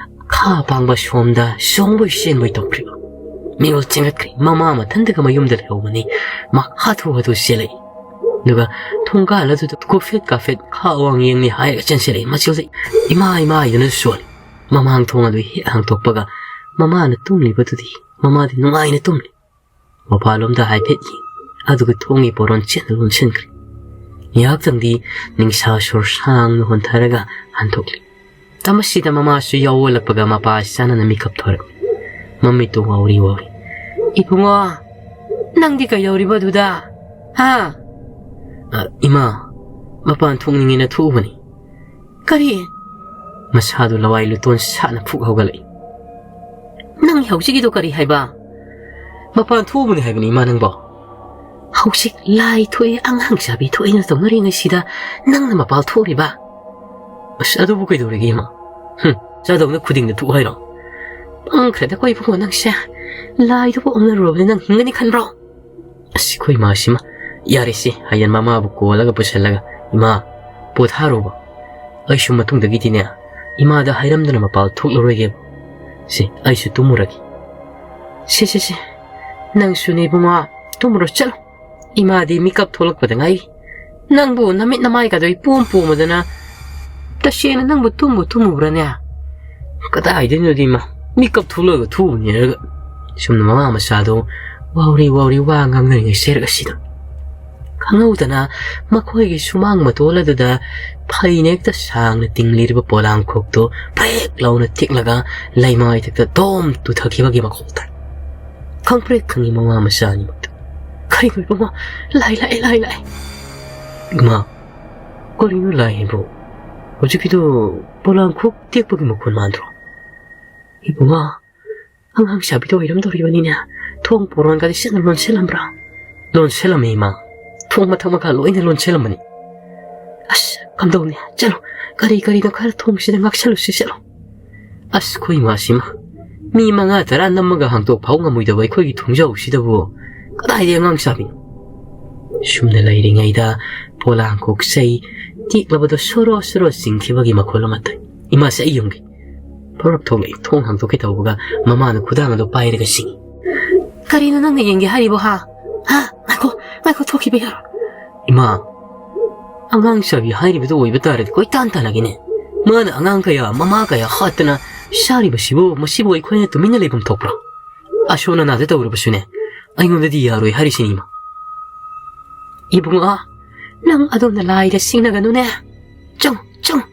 ꯈꯥ ꯄꯥꯡꯕ ꯁꯣꯝꯗ ꯆꯣꯡꯕꯣꯏ ꯆꯦꯟꯕꯣꯏ ꯇꯧꯈ꯭ꯔꯤꯕ꯫ ꯃꯤꯔꯣꯜ ꯆꯦꯟꯒꯠꯈ꯭ꯔꯦ꯫ ꯃꯃꯥ ꯃꯊꯟꯇꯒ ꯃꯌꯨꯝꯗ ꯂꯩꯍꯧꯕꯅꯤ꯫ ꯃꯥ ꯍꯥꯊꯨ ꯍꯥꯊꯨ ꯆꯦꯜꯂꯛꯏ꯫ ꯑꯗꯨꯒ ꯊꯣꯡꯒꯥꯜ ꯑꯗꯨꯗ ꯀꯣꯐꯦꯠ ꯀꯥꯐꯦꯠ ꯈꯥ ꯋꯥꯡ ꯌꯦꯡꯂꯤ ꯍꯥꯏꯔꯒ ꯆꯦꯟꯁꯤꯜꯂꯛꯏ꯫ ꯃꯆꯤꯜꯗ "ꯏꯃꯥ, ꯏꯃꯥ" ꯍꯥꯏꯗꯨꯅ ꯁꯣꯜꯂꯤ꯫ ꯃꯃꯥꯡ ꯊꯣꯡ ꯑꯗꯨ ꯍꯦꯛ ꯍꯥꯡꯗꯣꯛꯄꯒ ꯃꯃꯥꯅ ꯇꯨꯝꯂꯤꯕꯗꯨꯗꯤ ꯃꯃꯥꯗꯤ ꯅꯨꯡꯉꯥꯏꯅ ꯇꯨꯝꯂꯤ꯫ ꯃꯄꯥꯟꯂꯣꯝꯗ ꯍꯥꯏꯐꯦꯠ ꯌꯦꯡ, ꯑꯗꯨꯒ ꯊꯣꯡꯒꯤ ꯄꯣꯔꯣꯟ ꯆꯦꯠꯅ ꯂꯣꯟꯁꯤꯟꯈ꯭ꯔꯦ꯫ ꯉꯥꯏꯍꯥꯛꯇꯪꯗꯤ ꯅꯤꯡꯁꯥ ꯁꯣꯔ ꯁꯥꯡꯅ ꯍꯣꯟꯊꯔꯒ ꯍꯟꯊꯣꯛꯂꯤ꯫ ꯇꯃꯁꯤꯗ ꯃꯃꯥꯁꯨ ꯌꯥꯎꯋꯜꯂꯛꯄꯒ ꯃꯄꯥ ꯆꯥꯅꯅ ꯃꯤꯀꯞ ꯊꯣꯔꯛꯂꯤ꯫ ꯃꯃꯤꯠꯇꯨ ꯋꯥꯎꯔꯤ ꯋꯥꯎꯔꯤ꯫ "ꯏꯕꯨꯡꯉꯣ, ꯅꯪꯗꯤ ꯀꯩꯗꯧꯔꯤꯕ ꯑꯗꯨꯗ? ꯍꯥ?" "ꯑ, ꯏꯃꯥ, ꯃꯄꯥꯟ ꯊꯣꯛꯅꯤꯡꯉꯦꯅ ꯊꯣꯛꯎꯕꯅꯤ꯫" "ꯀꯔꯤ?" ꯃꯁꯥꯗꯨ ꯂꯋꯥꯏ ꯂꯨꯇꯣꯟ ꯁꯥꯠꯅ ꯐꯨꯛ ꯍꯧꯒꯠꯂꯛꯏ꯫ "ꯅꯪ ꯍꯧꯖꯤꯛꯀꯤꯗꯣ ꯀꯔꯤ ꯍꯥꯏꯕ?" "ꯃꯄꯥꯟ ꯊꯣꯛꯎꯕꯅꯤ ꯍꯥꯏꯕꯅꯤ, ꯏꯃꯥ, ꯅꯪꯕꯣ꯫" "ꯍꯧꯖꯤꯛ ꯂꯥꯏ ꯊꯣꯛꯑꯦ, ꯑꯉꯥꯡ ꯆꯥꯕꯤ ꯊꯣꯛꯑꯦꯅ ꯇꯧꯅꯔꯤꯉꯩꯁꯤꯗ ꯅꯪꯅ ꯃꯄꯥꯟ ꯊꯣꯛꯎꯔꯤꯕ?" "ꯑꯁ, ꯑꯗꯨꯕꯨ ꯀꯩꯗꯧꯔꯒꯦ, ꯏꯃꯥ? ꯍꯨꯝ, ꯆꯥꯗꯧꯅ ꯈꯨꯗꯤꯡꯗ ꯊꯣꯛꯎ ꯍꯥꯏꯔꯣ?" "ꯄꯪꯈ꯭ꯔꯦꯗꯀꯣ ꯏꯕꯨꯡꯉꯣ ꯅꯪꯁꯦ꯫ ꯂꯥꯏꯗꯨꯕꯨ ꯑꯣꯛꯅꯔꯨꯔꯕꯗꯤ ꯅꯪ ꯍꯤꯡꯒꯅꯤ ꯈꯟꯕ꯭ꯔꯣ?" ꯑꯁ, ꯑꯩꯈꯣꯏ ꯏꯃꯥꯁꯤꯃ꯫ "ꯌꯥꯔꯦꯁꯦ," ꯍꯥꯏꯌꯦꯟ ꯃꯃꯥꯕꯨ ꯀꯣꯜꯂꯒ ꯄꯨꯁꯜꯂꯒ, "ꯏꯃꯥ, ꯄꯣꯊꯥꯔꯣꯕ꯫ ꯑꯩꯁꯨ ꯃꯇꯨꯡꯗꯒꯤꯗꯤꯅꯦ, ꯏꯃꯥꯗ ꯍꯥꯏꯔꯝꯗꯅ ꯃꯄꯥꯟ ꯊꯣꯛꯂꯔꯣꯏꯒꯦꯕ꯫ ꯁꯦ, ꯑꯩꯁꯨ ꯇꯨꯝꯃꯨꯔꯒꯦ꯫" "ꯁꯦ, ꯁꯦ, ꯁꯦ, ꯅꯪꯁꯨꯅꯦ ꯏꯕꯨꯡꯉꯣ, ꯇꯨꯝꯃꯨꯔꯣ, ꯆꯠꯂꯣ꯫ ꯏꯃꯥꯗꯤ ꯃꯤꯀꯞ ꯊꯣꯛꯂꯛꯄꯗ ꯉꯥꯏꯔꯤ꯫ ꯅꯪꯕꯨ ꯅꯃꯤꯠ ꯅꯃꯥꯏꯒꯗꯣ ꯏꯄꯣꯝ ꯄꯣꯝꯃꯗꯅ, ꯇꯁꯦꯡꯅ ꯅꯪꯕꯨ ꯇꯨꯝꯕꯨ ꯇꯨꯝꯃꯨꯕ꯭ꯔꯥꯅꯦ?" "ꯀꯗꯥꯏꯗꯩꯅꯣꯗ, ꯏꯃꯥ, ꯃꯤꯀꯞ ꯊꯣꯛꯂꯛꯑꯒ ꯊꯣꯛꯎꯕꯅꯤ ꯍꯥꯏꯔꯒ꯫" ꯁꯨꯝꯅ ꯃꯃꯥ ꯃꯆꯥꯗꯣ ꯋꯥꯎꯔꯤ ꯋꯥꯎꯔꯤ ꯋꯥ ꯉꯥꯡꯅꯔꯤꯉꯩ ꯁꯦꯔꯛ ꯑꯁꯤꯗ ꯈꯪꯍꯧꯗꯅ ꯃꯈꯣꯏꯒꯤ ꯁꯨꯃꯥꯡ ꯃꯇꯣꯜ ꯑꯗꯨꯗ ꯐꯩꯅ ꯍꯦꯛꯇ ꯁꯥꯡꯅ ꯇꯤꯡꯂꯤꯔꯤꯕ ꯄꯣꯂꯥꯡꯈꯣꯛꯇꯨ ꯄ꯭ꯔꯦꯛ ꯂꯥꯎꯅ ꯊꯤꯛꯂꯒ ꯂꯩꯃꯥꯏꯊꯛꯇ ꯗꯣꯝ ꯇꯨꯊꯈꯤꯕꯒꯤ ꯃꯈꯣꯜ ꯇꯥꯏ꯫ ꯈꯪꯄ꯭ꯔꯦꯛ ꯈꯪꯉꯤ ꯃꯃꯥ ꯃꯆꯥ ꯑꯅꯤꯃꯛꯇ꯫ "ꯀꯔꯤꯅꯣ ꯏꯕꯨꯡꯉꯣ? ꯂꯥꯏ ꯂꯥꯛꯑꯦ, ꯂꯥꯏ ꯂꯥꯛꯑꯦ!" "ꯏꯃꯥ, ꯀꯔꯤꯅꯣ ꯂꯥꯏ ꯍꯥꯏꯕꯨ? ꯍꯧꯖꯤꯛꯀꯤꯗꯨ ꯄꯣꯂꯥꯡꯈꯣꯛ ꯇꯦꯛꯄꯒꯤ ꯃꯈꯣꯜ ꯃꯥꯟꯗ꯭ꯔꯣ?" "ꯏꯕꯨꯡꯉꯣ, ꯑꯉꯥꯡ ꯆꯥꯕꯤꯗꯣ ꯑꯣꯏꯔꯝꯗꯧꯔꯤꯕꯅꯤꯅꯦ꯫ ꯊꯣꯡ ꯄꯣꯔꯣꯟꯒꯗꯤ ꯆꯦꯠꯅ ꯂꯣꯟꯁꯤꯜꯂꯝꯕ꯭ꯔꯥ?" "ꯂꯣꯟꯁꯤꯜꯂꯝꯃꯤ, ꯏꯃꯥ꯫ ꯊꯣꯡ ꯃꯊꯛ ꯃꯈꯥ ꯂꯣꯏꯅ ꯂꯣꯟꯁꯤꯜꯂꯝꯕꯅꯤ꯫" "ꯑꯁ, ꯀꯝꯗꯧꯅꯤ? ꯆꯠꯂꯣ, ꯀꯔꯤ ꯀꯔꯤꯅꯣ ꯈꯔ ꯊꯣꯡꯁꯤꯗ ꯉꯥꯛꯁꯜꯂꯨꯁꯤ, ꯆꯠꯂꯣ꯫" ꯑꯁ, ꯑꯩꯈꯣꯏ ꯏꯃꯥꯁꯤꯃ꯫ ꯃꯤ ꯃꯉꯥ ꯇꯔꯥ ꯅꯝꯃꯒ ꯍꯥꯡꯗꯣꯛ ꯐꯥꯎ ꯉꯝꯃꯣꯏꯗꯕ ꯑꯩꯈꯣꯏꯒꯤ ꯊꯣꯡꯖꯥꯎꯁꯤꯗꯕꯨ ꯀꯗꯥꯏꯗꯒꯤ ꯑꯉꯥꯡ ꯆꯥꯕꯤꯅꯣ? ꯁꯨꯝꯅ ꯂꯩꯔꯤꯉꯩꯗ ꯄꯣꯂꯥꯡ ꯈꯣꯛꯆꯩ ꯇꯦꯛꯂꯕꯗꯣ ꯁꯣꯔꯣ ꯁꯣꯔꯣ ꯆꯤꯡꯈꯤꯕꯒꯤ ꯃꯈꯣꯜ ꯑꯃ ꯇꯥꯏ꯫ ꯏꯃꯥꯁꯦ ꯑꯩ ꯌꯨꯝꯒꯤ ꯐꯥꯎꯔꯞ ꯊꯣꯛꯂꯛꯏ꯫ ꯊꯣꯡ ꯍꯥꯡꯗꯣꯛꯀꯦ ꯇꯧꯕꯒ ꯃꯃꯥꯅ ꯈꯨꯗꯥꯡ ꯑꯗꯨ ꯄꯥꯏꯔꯒ ꯆꯤꯡꯏ꯫ "ꯀꯔꯤꯅꯣ ꯅꯪꯅ ꯌꯦꯡꯒꯦ ꯍꯥꯏꯔꯤꯕꯣ, ꯍꯥ? ꯍꯥ? ꯉꯥꯏꯈꯣ, ꯉꯥꯏꯈꯣ, ꯊꯣꯛꯈꯤꯕ ꯌꯥꯔꯣꯏ꯫" "ꯏꯃꯥ, ꯑꯉꯥꯡ ꯆꯥꯕꯤ ꯍꯥꯏꯔꯤꯕꯗꯨ ꯑꯣꯏꯕ ꯇꯥꯔꯗꯤ ꯀꯣꯏꯇꯥꯟ ꯇꯥꯟꯅꯒꯦꯅꯦ꯫ ꯃꯥꯅ ꯑꯉꯥꯡ ꯀꯌꯥ, ꯃꯃꯥ ꯀꯌꯥ ꯍꯥꯠꯇꯅ ꯆꯥꯔꯤꯕꯁꯤꯕꯨ, ꯃꯁꯤꯕꯨ ꯑꯩꯈꯣꯏꯅ ꯇꯨꯃꯤꯟꯅ ꯂꯩꯐꯝ ꯊꯣꯛꯄ꯭ꯔꯥ? ꯑꯁꯣꯟ ꯑꯅꯥꯗ ꯇꯧꯔꯕꯁꯨꯅꯦ, ꯑꯩꯉꯣꯟꯗꯗꯤ ꯌꯥꯔꯣꯏ ꯍꯥꯏꯔꯤꯁꯤꯅꯤ ꯏꯃꯥ꯫ ꯏꯕꯨꯡꯉꯣ, ꯅꯪ ꯑꯗꯣꯝꯗ ꯂꯥꯏꯗ ꯁꯤꯡꯅꯒꯅꯨꯅꯦ꯫ ꯆꯪꯉꯨ, ꯆꯪꯉꯨ꯫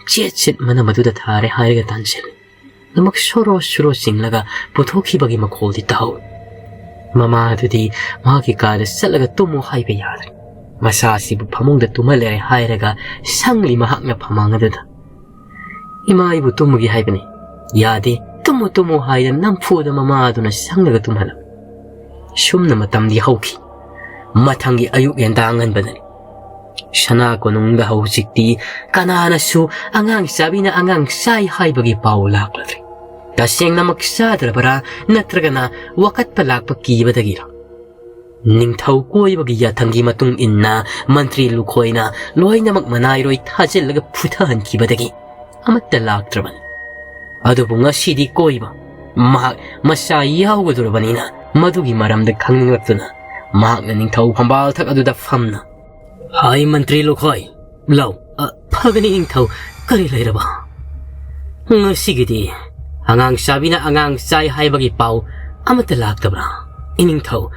ꯆꯦꯠ ꯆꯦꯠ ꯃꯅꯝ ꯑꯗꯨꯗ ꯊꯥꯔꯦ ꯍꯥꯏꯔꯒ ꯇꯥꯟꯁꯤꯜꯂꯤ꯫ ꯅꯃꯛ ꯁꯣꯔꯣ ꯁꯣꯔꯣ ꯆꯤꯡꯂꯒ ꯄꯨꯊꯣꯛꯈꯤꯕꯒꯤ ꯃꯈꯣꯜꯗꯤ ꯇꯥꯍꯧꯏ꯫ ꯃꯃꯥ ꯑꯗꯨꯗꯤ ꯃꯍꯥꯛꯀꯤ ꯀꯥꯗ ꯆꯠꯂꯒ ꯇꯨꯝꯃꯨ ꯍꯥꯏꯕ ꯌꯥꯗ꯭ꯔꯦ꯫ ꯃꯆꯥꯁꯤꯕꯨ ꯐꯃꯨꯡꯗ ꯇꯨꯝꯍꯜꯂꯦ ꯍꯥꯏꯔꯒ ꯁꯪꯂꯤ ꯃꯍꯥꯛꯅ ꯐꯃꯥꯡ ꯑꯗꯨꯗ꯫ "ꯏꯃꯥ, ꯑꯩꯕꯨ ꯇꯨꯝꯃꯨꯒꯦ ꯍꯥꯏꯕꯅꯤ꯫" "ꯌꯥꯗꯦ, ꯇꯨꯝꯃꯨ, ꯇꯨꯝꯃꯨ" ꯍꯥꯏꯗꯅ ꯅꯝꯐꯨꯗ ꯃꯃꯥ ꯑꯗꯨꯅ ꯁꯪꯂꯒ ꯇꯨꯝꯍꯜꯂꯝꯃꯤ꯫ ꯁꯨꯝꯅ ꯃꯇꯝꯗꯤ ꯍꯧꯈꯤ꯫ ꯃꯊꯪꯒꯤ ꯑꯌꯨꯛ ꯌꯦꯟꯗꯥꯡ ꯉꯟꯕꯗꯅꯤ꯫ ꯁꯅꯥ ꯀꯣꯅꯨꯡꯗ ꯍꯧꯖꯤꯛꯇꯤ ꯀꯅꯥꯅꯁꯨ ꯑꯉꯥꯡ ꯆꯥꯕꯤꯅ ꯑꯉꯥꯡ ꯆꯥꯏ ꯍꯥꯏꯕꯒꯤ ꯄꯥꯎ ꯂꯥꯛꯂꯗ꯭ꯔꯦ꯫ ꯇꯁꯦꯡꯅꯃꯛ ꯆꯥꯗ꯭ꯔꯕꯔꯥ, ꯅꯠꯇ꯭ꯔꯒꯅ ꯋꯥꯀꯠꯄ ꯂꯥꯛꯄ ꯀꯤꯕꯗꯒꯤꯔꯥ? ꯅꯤꯡꯊꯧ ꯀꯣꯏꯕꯒꯤ ꯌꯥꯊꯪꯒꯤ ꯃꯇꯨꯡ ꯏꯟꯅ ꯃꯟꯇ꯭ꯔꯤ ꯂꯨꯈꯣꯏꯅ ꯂꯣꯏꯅꯃꯛ ꯃꯅꯥꯏꯔꯣꯏ ꯊꯥꯖꯤꯜꯂꯒ ꯐꯨꯊꯍꯟꯈꯤꯕꯗꯒꯤ ꯑꯃꯠꯇ ꯂꯥꯛꯇ꯭ꯔꯕꯅꯤ꯫ ꯑꯗꯨꯕꯨ ꯉꯁꯤꯗꯤ ꯀꯣꯏꯕ, ꯃꯍꯥꯛ ꯃꯆꯥ ꯌꯥꯎꯒꯗꯧꯔꯕꯅꯤꯅ, ꯃꯗꯨꯒꯤ ꯃꯔꯝꯗ ꯈꯪꯅꯤꯡꯂꯛꯇꯨꯅ ꯃꯍꯥꯛꯅ ꯅꯤꯡꯊꯧ ꯐꯝꯕꯥꯜ ꯊꯛ ꯑꯗꯨꯗ ꯐꯝꯅ, "ꯍꯥꯏ ꯃꯟꯇ꯭ꯔꯤ ꯂꯨꯈꯣꯏ, ꯂꯧ, ꯑ, ꯐꯒꯅꯤ ꯏꯅꯤꯡꯊꯧ, ꯀꯔꯤ ꯂꯩꯔꯕ? ꯉꯁꯤꯒꯤꯗꯤ ꯑꯉꯥꯡ ꯆꯥꯕꯤꯅ ꯑꯉꯥꯡ ꯆꯥꯏ ꯍꯥꯏꯕꯒꯤ ꯄꯥꯎ ꯑꯃꯠꯇ ꯂꯥꯛꯇꯕ꯭ꯔꯥ? ꯏꯅꯤꯡꯊꯧ,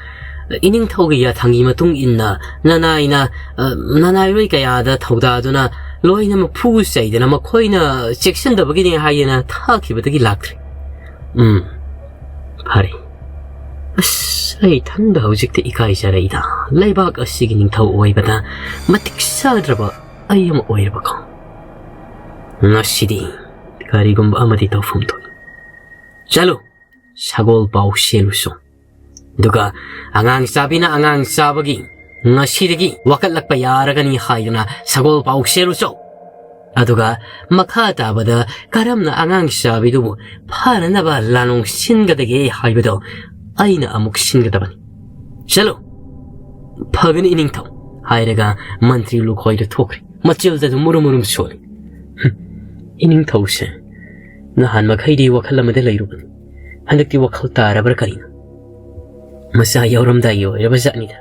ꯏꯅꯤꯡꯊꯧꯒꯤ ꯌꯥꯊꯪꯒꯤ ꯃꯇꯨꯡ ꯏꯟꯅ ꯅꯅꯥꯏꯅ, ꯑ, ꯅꯅꯥꯏꯔꯣꯏ ꯀꯌꯥꯗ ꯊꯧꯗꯥꯗꯨꯅ ꯂꯣꯏꯅꯃꯛ ꯐꯨ ꯆꯩꯗꯅ ꯃꯈꯣꯏꯅ ꯆꯦꯛꯁꯤꯟꯗꯕꯒꯤꯅꯦ ꯍꯥꯏꯗꯅ ꯊꯥꯈꯤꯕꯗꯒꯤ ꯂꯥꯛꯇ꯭ꯔꯦ꯫" ꯎꯝ, ꯐꯔꯦ꯫ ꯑꯁ, ꯑꯩ ꯏꯊꯟꯗ ꯍꯧꯖꯤꯛꯇ ꯏꯀꯥꯏꯖꯔꯛꯏꯗ꯫ ꯂꯩꯕꯥꯛ ꯑꯁꯤꯒꯤ ꯅꯤꯡꯊꯧ ꯑꯣꯏꯕꯗ ꯃꯇꯤꯛ ꯆꯥꯗ꯭ꯔꯕ ꯑꯩ ꯑꯃ ꯑꯣꯏꯔꯕꯀꯣ꯫ ꯉꯁꯤꯗꯤ ꯀꯔꯤꯒꯨꯝꯕ ꯑꯃꯗꯤ ꯇꯧꯐꯝ ꯊꯣꯛꯏ꯫ ꯆꯠꯂꯨ, ꯁꯒꯣꯜ ꯄꯥꯎ ꯆꯦꯜꯂꯨꯆꯣ꯫ ꯑꯗꯨꯒ ꯑꯉꯥꯡ ꯆꯥꯕꯤꯅ ꯑꯉꯥꯡ ꯆꯥꯕꯒꯤ ꯉꯁꯤꯗꯒꯤ ꯋꯥꯀꯠꯂꯛꯄ ꯌꯥꯔꯒꯅꯤ ꯍꯥꯏꯗꯨꯅ ꯁꯒꯣꯜ ꯄꯥꯎ ꯆꯦꯜꯂꯨꯆꯣ꯫ ꯑꯗꯨꯒ ꯃꯈꯥ ꯇꯥꯕꯗ ꯀꯔꯝꯅ ꯑꯉꯥꯡ ꯆꯥꯕꯤꯗꯨꯕꯨ ꯐꯅꯅꯕ ꯂꯥꯅꯣꯡ ꯁꯤꯟꯒꯗꯒꯦ ꯍꯥꯏꯕꯗꯣ ꯑꯩꯅ ꯑꯃꯨꯛ ꯁꯤꯟꯒꯗꯕꯅꯤ꯫ ꯆꯠꯂꯨ꯫ "ꯐꯒꯅꯤ ꯏꯅꯤꯡꯊꯧ" ꯍꯥꯏꯔꯒ ꯃꯟꯇ꯭ꯔꯤ ꯂꯨꯈꯣꯏꯗꯨ ꯊꯣꯛꯈ꯭ꯔꯦ꯫ ꯃꯆꯤꯜꯗ ꯑꯗꯨꯝ ꯃꯨꯔꯨꯝ ꯃꯨꯔꯨꯝ ꯁꯣꯜꯂꯤ꯫ "ꯍꯨꯝ, ꯏꯅꯤꯡꯊꯧꯁꯦ ꯅꯍꯥꯟ ꯃꯈꯩꯗꯤ ꯋꯥꯈꯜ ꯑꯃꯗ ꯂꯩꯔꯨꯕꯅꯤ꯫ ꯍꯟꯗꯛꯇꯤ ꯋꯥꯈꯜ ꯇꯥꯔꯕ꯭ꯔꯥ ꯀꯔꯤꯅꯣ? ꯃꯆꯥ ꯌꯥꯎꯔꯝꯗꯥꯏꯒꯤ ꯑꯣꯏꯔꯕ ꯖꯥꯠꯅꯤꯗ꯫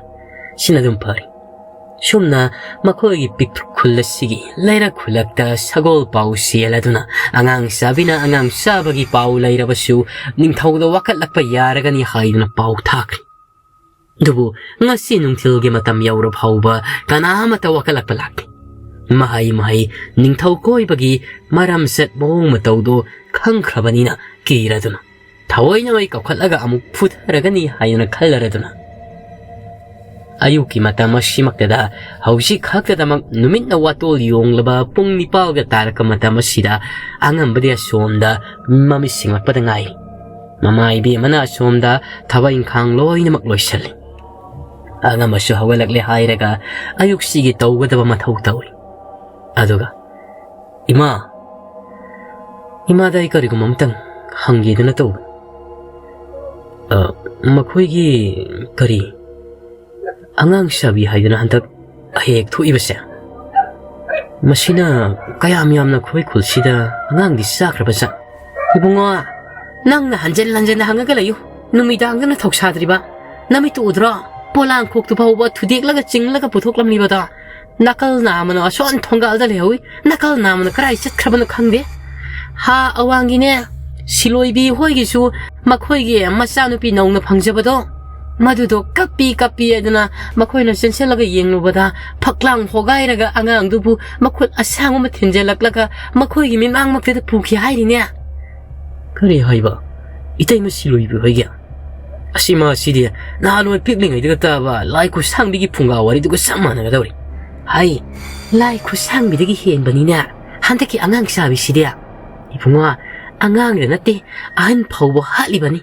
ꯁꯤꯅ ꯑꯗꯨꯝ ꯐꯔꯦ꯫ ꯁꯨꯝꯅ ꯃꯈꯣꯏꯒꯤ ꯄꯤꯛꯇ꯭ꯔꯨ ꯈꯨꯜ ꯑꯁꯤꯒꯤ ꯂꯩꯔꯛ ꯈꯨꯜꯂꯛꯇ ꯁꯒꯣꯜ ꯄꯥꯎ ꯆꯦꯜꯂꯗꯨꯅ ꯑꯉꯥꯡ ꯆꯥꯕꯤꯅ ꯑꯉꯥꯡ ꯆꯥꯕꯒꯤ ꯄꯥꯎ ꯂꯩꯔꯕꯁꯨ ꯅꯤꯡꯊꯧꯗ ꯋꯥꯀꯠꯂꯛꯄ ꯌꯥꯔꯒꯅꯤ ꯍꯥꯏꯗꯨꯅ ꯄꯥꯎ ꯊꯥꯈ꯭ꯔꯦ꯫ ꯑꯗꯨꯕꯨ ꯉꯁꯤ ꯅꯨꯡꯊꯤꯜꯒꯤ ꯃꯇꯝ ꯌꯧꯔ ꯐꯥꯎꯕ ꯀꯅꯥ ꯑꯃꯠꯇ ꯋꯥꯀꯠꯂꯛꯄ ꯂꯥꯛꯇꯦ꯫ ꯃꯍꯩ ꯃꯍꯩ ꯅꯤꯡꯊꯧ ꯀꯣꯏꯕꯒꯤ ꯃꯔꯝꯆꯠ ꯃꯑꯣꯡ ꯃꯇꯧꯗꯣ ꯈꯪꯈ꯭ꯔꯕꯅꯤꯅ ꯀꯤꯔꯗꯨꯅ ꯊꯑꯣꯏꯅ ꯃꯩ ꯀꯧꯈꯠꯂꯒ ꯑꯃꯨꯛ ꯐꯨꯊꯔꯒꯅꯤ ꯍꯥꯏꯗꯨꯅ ꯈꯜꯂꯔꯗꯨꯅ ꯑꯌꯨꯛꯀꯤ ꯃꯇꯝ ꯑꯁꯤꯃꯛꯇꯗ ꯍꯧꯖꯤꯛ ꯈꯛꯇꯗꯃꯛ ꯅꯨꯃꯤꯠꯅ ꯋꯥꯇꯣꯜ ꯌꯣꯡꯂꯕ ꯄꯨꯡ ꯅꯤꯄꯥꯜꯒ ꯇꯥꯔꯛꯄ ꯃꯇꯝ ꯑꯁꯤꯗ ꯑꯉꯝꯕꯗꯤ ꯑꯁꯣꯝꯗ ꯃꯃꯤꯠ ꯁꯤꯡꯂꯛꯄꯗ ꯉꯥꯏꯔꯤ꯫ ꯃꯃꯥ ꯏꯕꯦꯝꯃꯅ ꯑꯁꯣꯝꯗ ꯊꯕꯛ ꯏꯪꯈꯥꯡ ꯂꯣꯏꯅꯃꯛ ꯂꯣꯏꯁꯤꯜꯂꯤ꯫ ꯑꯉꯝꯕꯁꯨ ꯍꯧꯒꯠꯂꯛꯂꯦ ꯍꯥꯏꯔꯒ ꯑꯌꯨꯛꯁꯤꯒꯤ ꯇꯧꯒꯗꯕ ꯃꯊꯧ ꯇꯧꯔꯤ꯫ ꯑꯗꯨꯒ, "ꯏꯃꯥ, ꯏꯃꯥꯗ ꯑꯩ ꯀꯔꯤꯒꯨꯝꯕ ꯑꯃꯇꯪ ꯍꯪꯒꯦꯗꯅ ꯇꯧꯕ꯫ ꯑ, ꯃꯈꯣꯏꯒꯤ ꯀꯔꯤ ꯑꯉꯥꯡ ꯆꯥꯕꯤ ꯍꯥꯏꯗꯅ ꯍꯟꯗꯛ ꯍꯦꯛ ꯊꯣꯛꯏꯕꯁꯦ, ꯃꯁꯤꯅ ꯀꯌꯥꯝ ꯌꯥꯝꯅ ꯑꯩꯈꯣꯏ ꯈꯨꯜꯁꯤꯗ ꯑꯉꯥꯡꯗꯤ ꯆꯥꯈ꯭ꯔꯕ ꯖꯥꯠ?" "ꯏꯕꯨꯡꯉꯣ, ꯅꯪꯅ ꯍꯟꯖꯤꯟ ꯍꯟꯖꯤꯟꯅ ꯍꯪꯉꯒ ꯂꯩꯌꯨ꯫ ꯅꯨꯃꯤꯗꯥꯡꯗꯅ ꯊꯧꯁꯥꯗ꯭ꯔꯤꯕ꯫ ꯅꯃꯤꯠꯇꯨ ꯎꯗ꯭ꯔꯣ? ꯄꯣꯂꯥꯡꯈꯣꯛꯇꯨ ꯐꯥꯎꯕ ꯊꯨꯗꯦꯛꯂꯒ ꯆꯤꯡꯂꯒ ꯄꯨꯊꯣꯛꯂꯝꯂꯤꯕꯗꯣ꯫ ꯅꯥꯀꯜ ꯅꯥꯝꯃꯅ ꯑꯁꯣꯟ ꯊꯣꯡꯒꯥꯜꯗ ꯂꯩꯍꯧꯏ꯫ ꯅꯥꯀꯜ ꯅꯥꯝꯃꯅ ꯀꯗꯥꯏ ꯆꯠꯈ꯭ꯔꯕꯅꯣ ꯈꯪꯗꯦ꯫ ꯍꯥ ꯑꯋꯥꯡꯒꯤꯅꯦ, ꯁꯤꯂꯣꯏꯕꯤ ꯍꯣꯏꯒꯤꯁꯨ ꯃꯈꯣꯏꯒꯤ ꯃꯆꯥꯅꯨꯄꯤ ꯅꯧꯅ ꯐꯪꯖꯕꯗꯣ, ꯃꯗꯨꯗꯣ ꯀꯞꯄꯤ ꯀꯞꯄꯤ ꯍꯥꯏꯗꯅ ꯃꯈꯣꯏꯅ ꯆꯦꯟꯁꯤꯜꯂꯒ ꯌꯦꯡꯂꯨꯕꯗ ꯐꯛꯂꯥꯡ ꯍꯣꯒꯥꯏꯔꯒ ꯑꯉꯥꯡꯗꯨꯕꯨ ꯃꯈꯨꯠ ꯑꯁꯥꯡꯕ ꯑꯃ ꯊꯤꯟꯖꯜꯂꯛꯂꯒ ꯃꯈꯣꯏꯒꯤ ꯃꯤꯠꯃꯥꯡꯃꯛꯇꯗ ꯄꯨꯈꯤ ꯍꯥꯏꯔꯤꯅꯦ꯫" "ꯀꯔꯤ ꯍꯥꯏꯕ? ꯏꯇꯩꯃ ꯁꯤꯂꯣꯏꯕꯤ ꯍꯣꯏꯒꯤ? ꯑꯁꯤ ꯃꯥꯁꯤꯗꯤ ꯅꯍꯥꯟꯋꯥꯏ ꯄꯤꯛꯂꯤꯉꯩꯗꯒ ꯇꯥꯕ ꯂꯥꯏ ꯈꯨꯠꯁꯥꯡꯕꯤꯒꯤ ꯐꯨꯡꯒꯥ ꯋꯥꯔꯤꯗꯨꯒ ꯆꯞ ꯃꯥꯟꯅꯒꯗꯧꯔꯤ꯫ ꯍꯥꯏ, ꯂꯥꯏ ꯈꯨꯠꯁꯥꯡꯕꯤꯗꯒꯤ ꯍꯦꯟꯕꯅꯤꯅꯦ ꯍꯟꯗꯛꯀꯤ ꯑꯉꯥꯡ ꯆꯥꯕꯤꯁꯤꯗꯤ꯫ ꯏꯕꯨꯡꯉꯣ, ꯑꯉꯥꯡꯗ ꯅꯠꯇꯦ, ꯑꯍꯟ ꯐꯥꯎꯕ ꯍꯥꯠꯂꯤꯕꯅꯤ꯫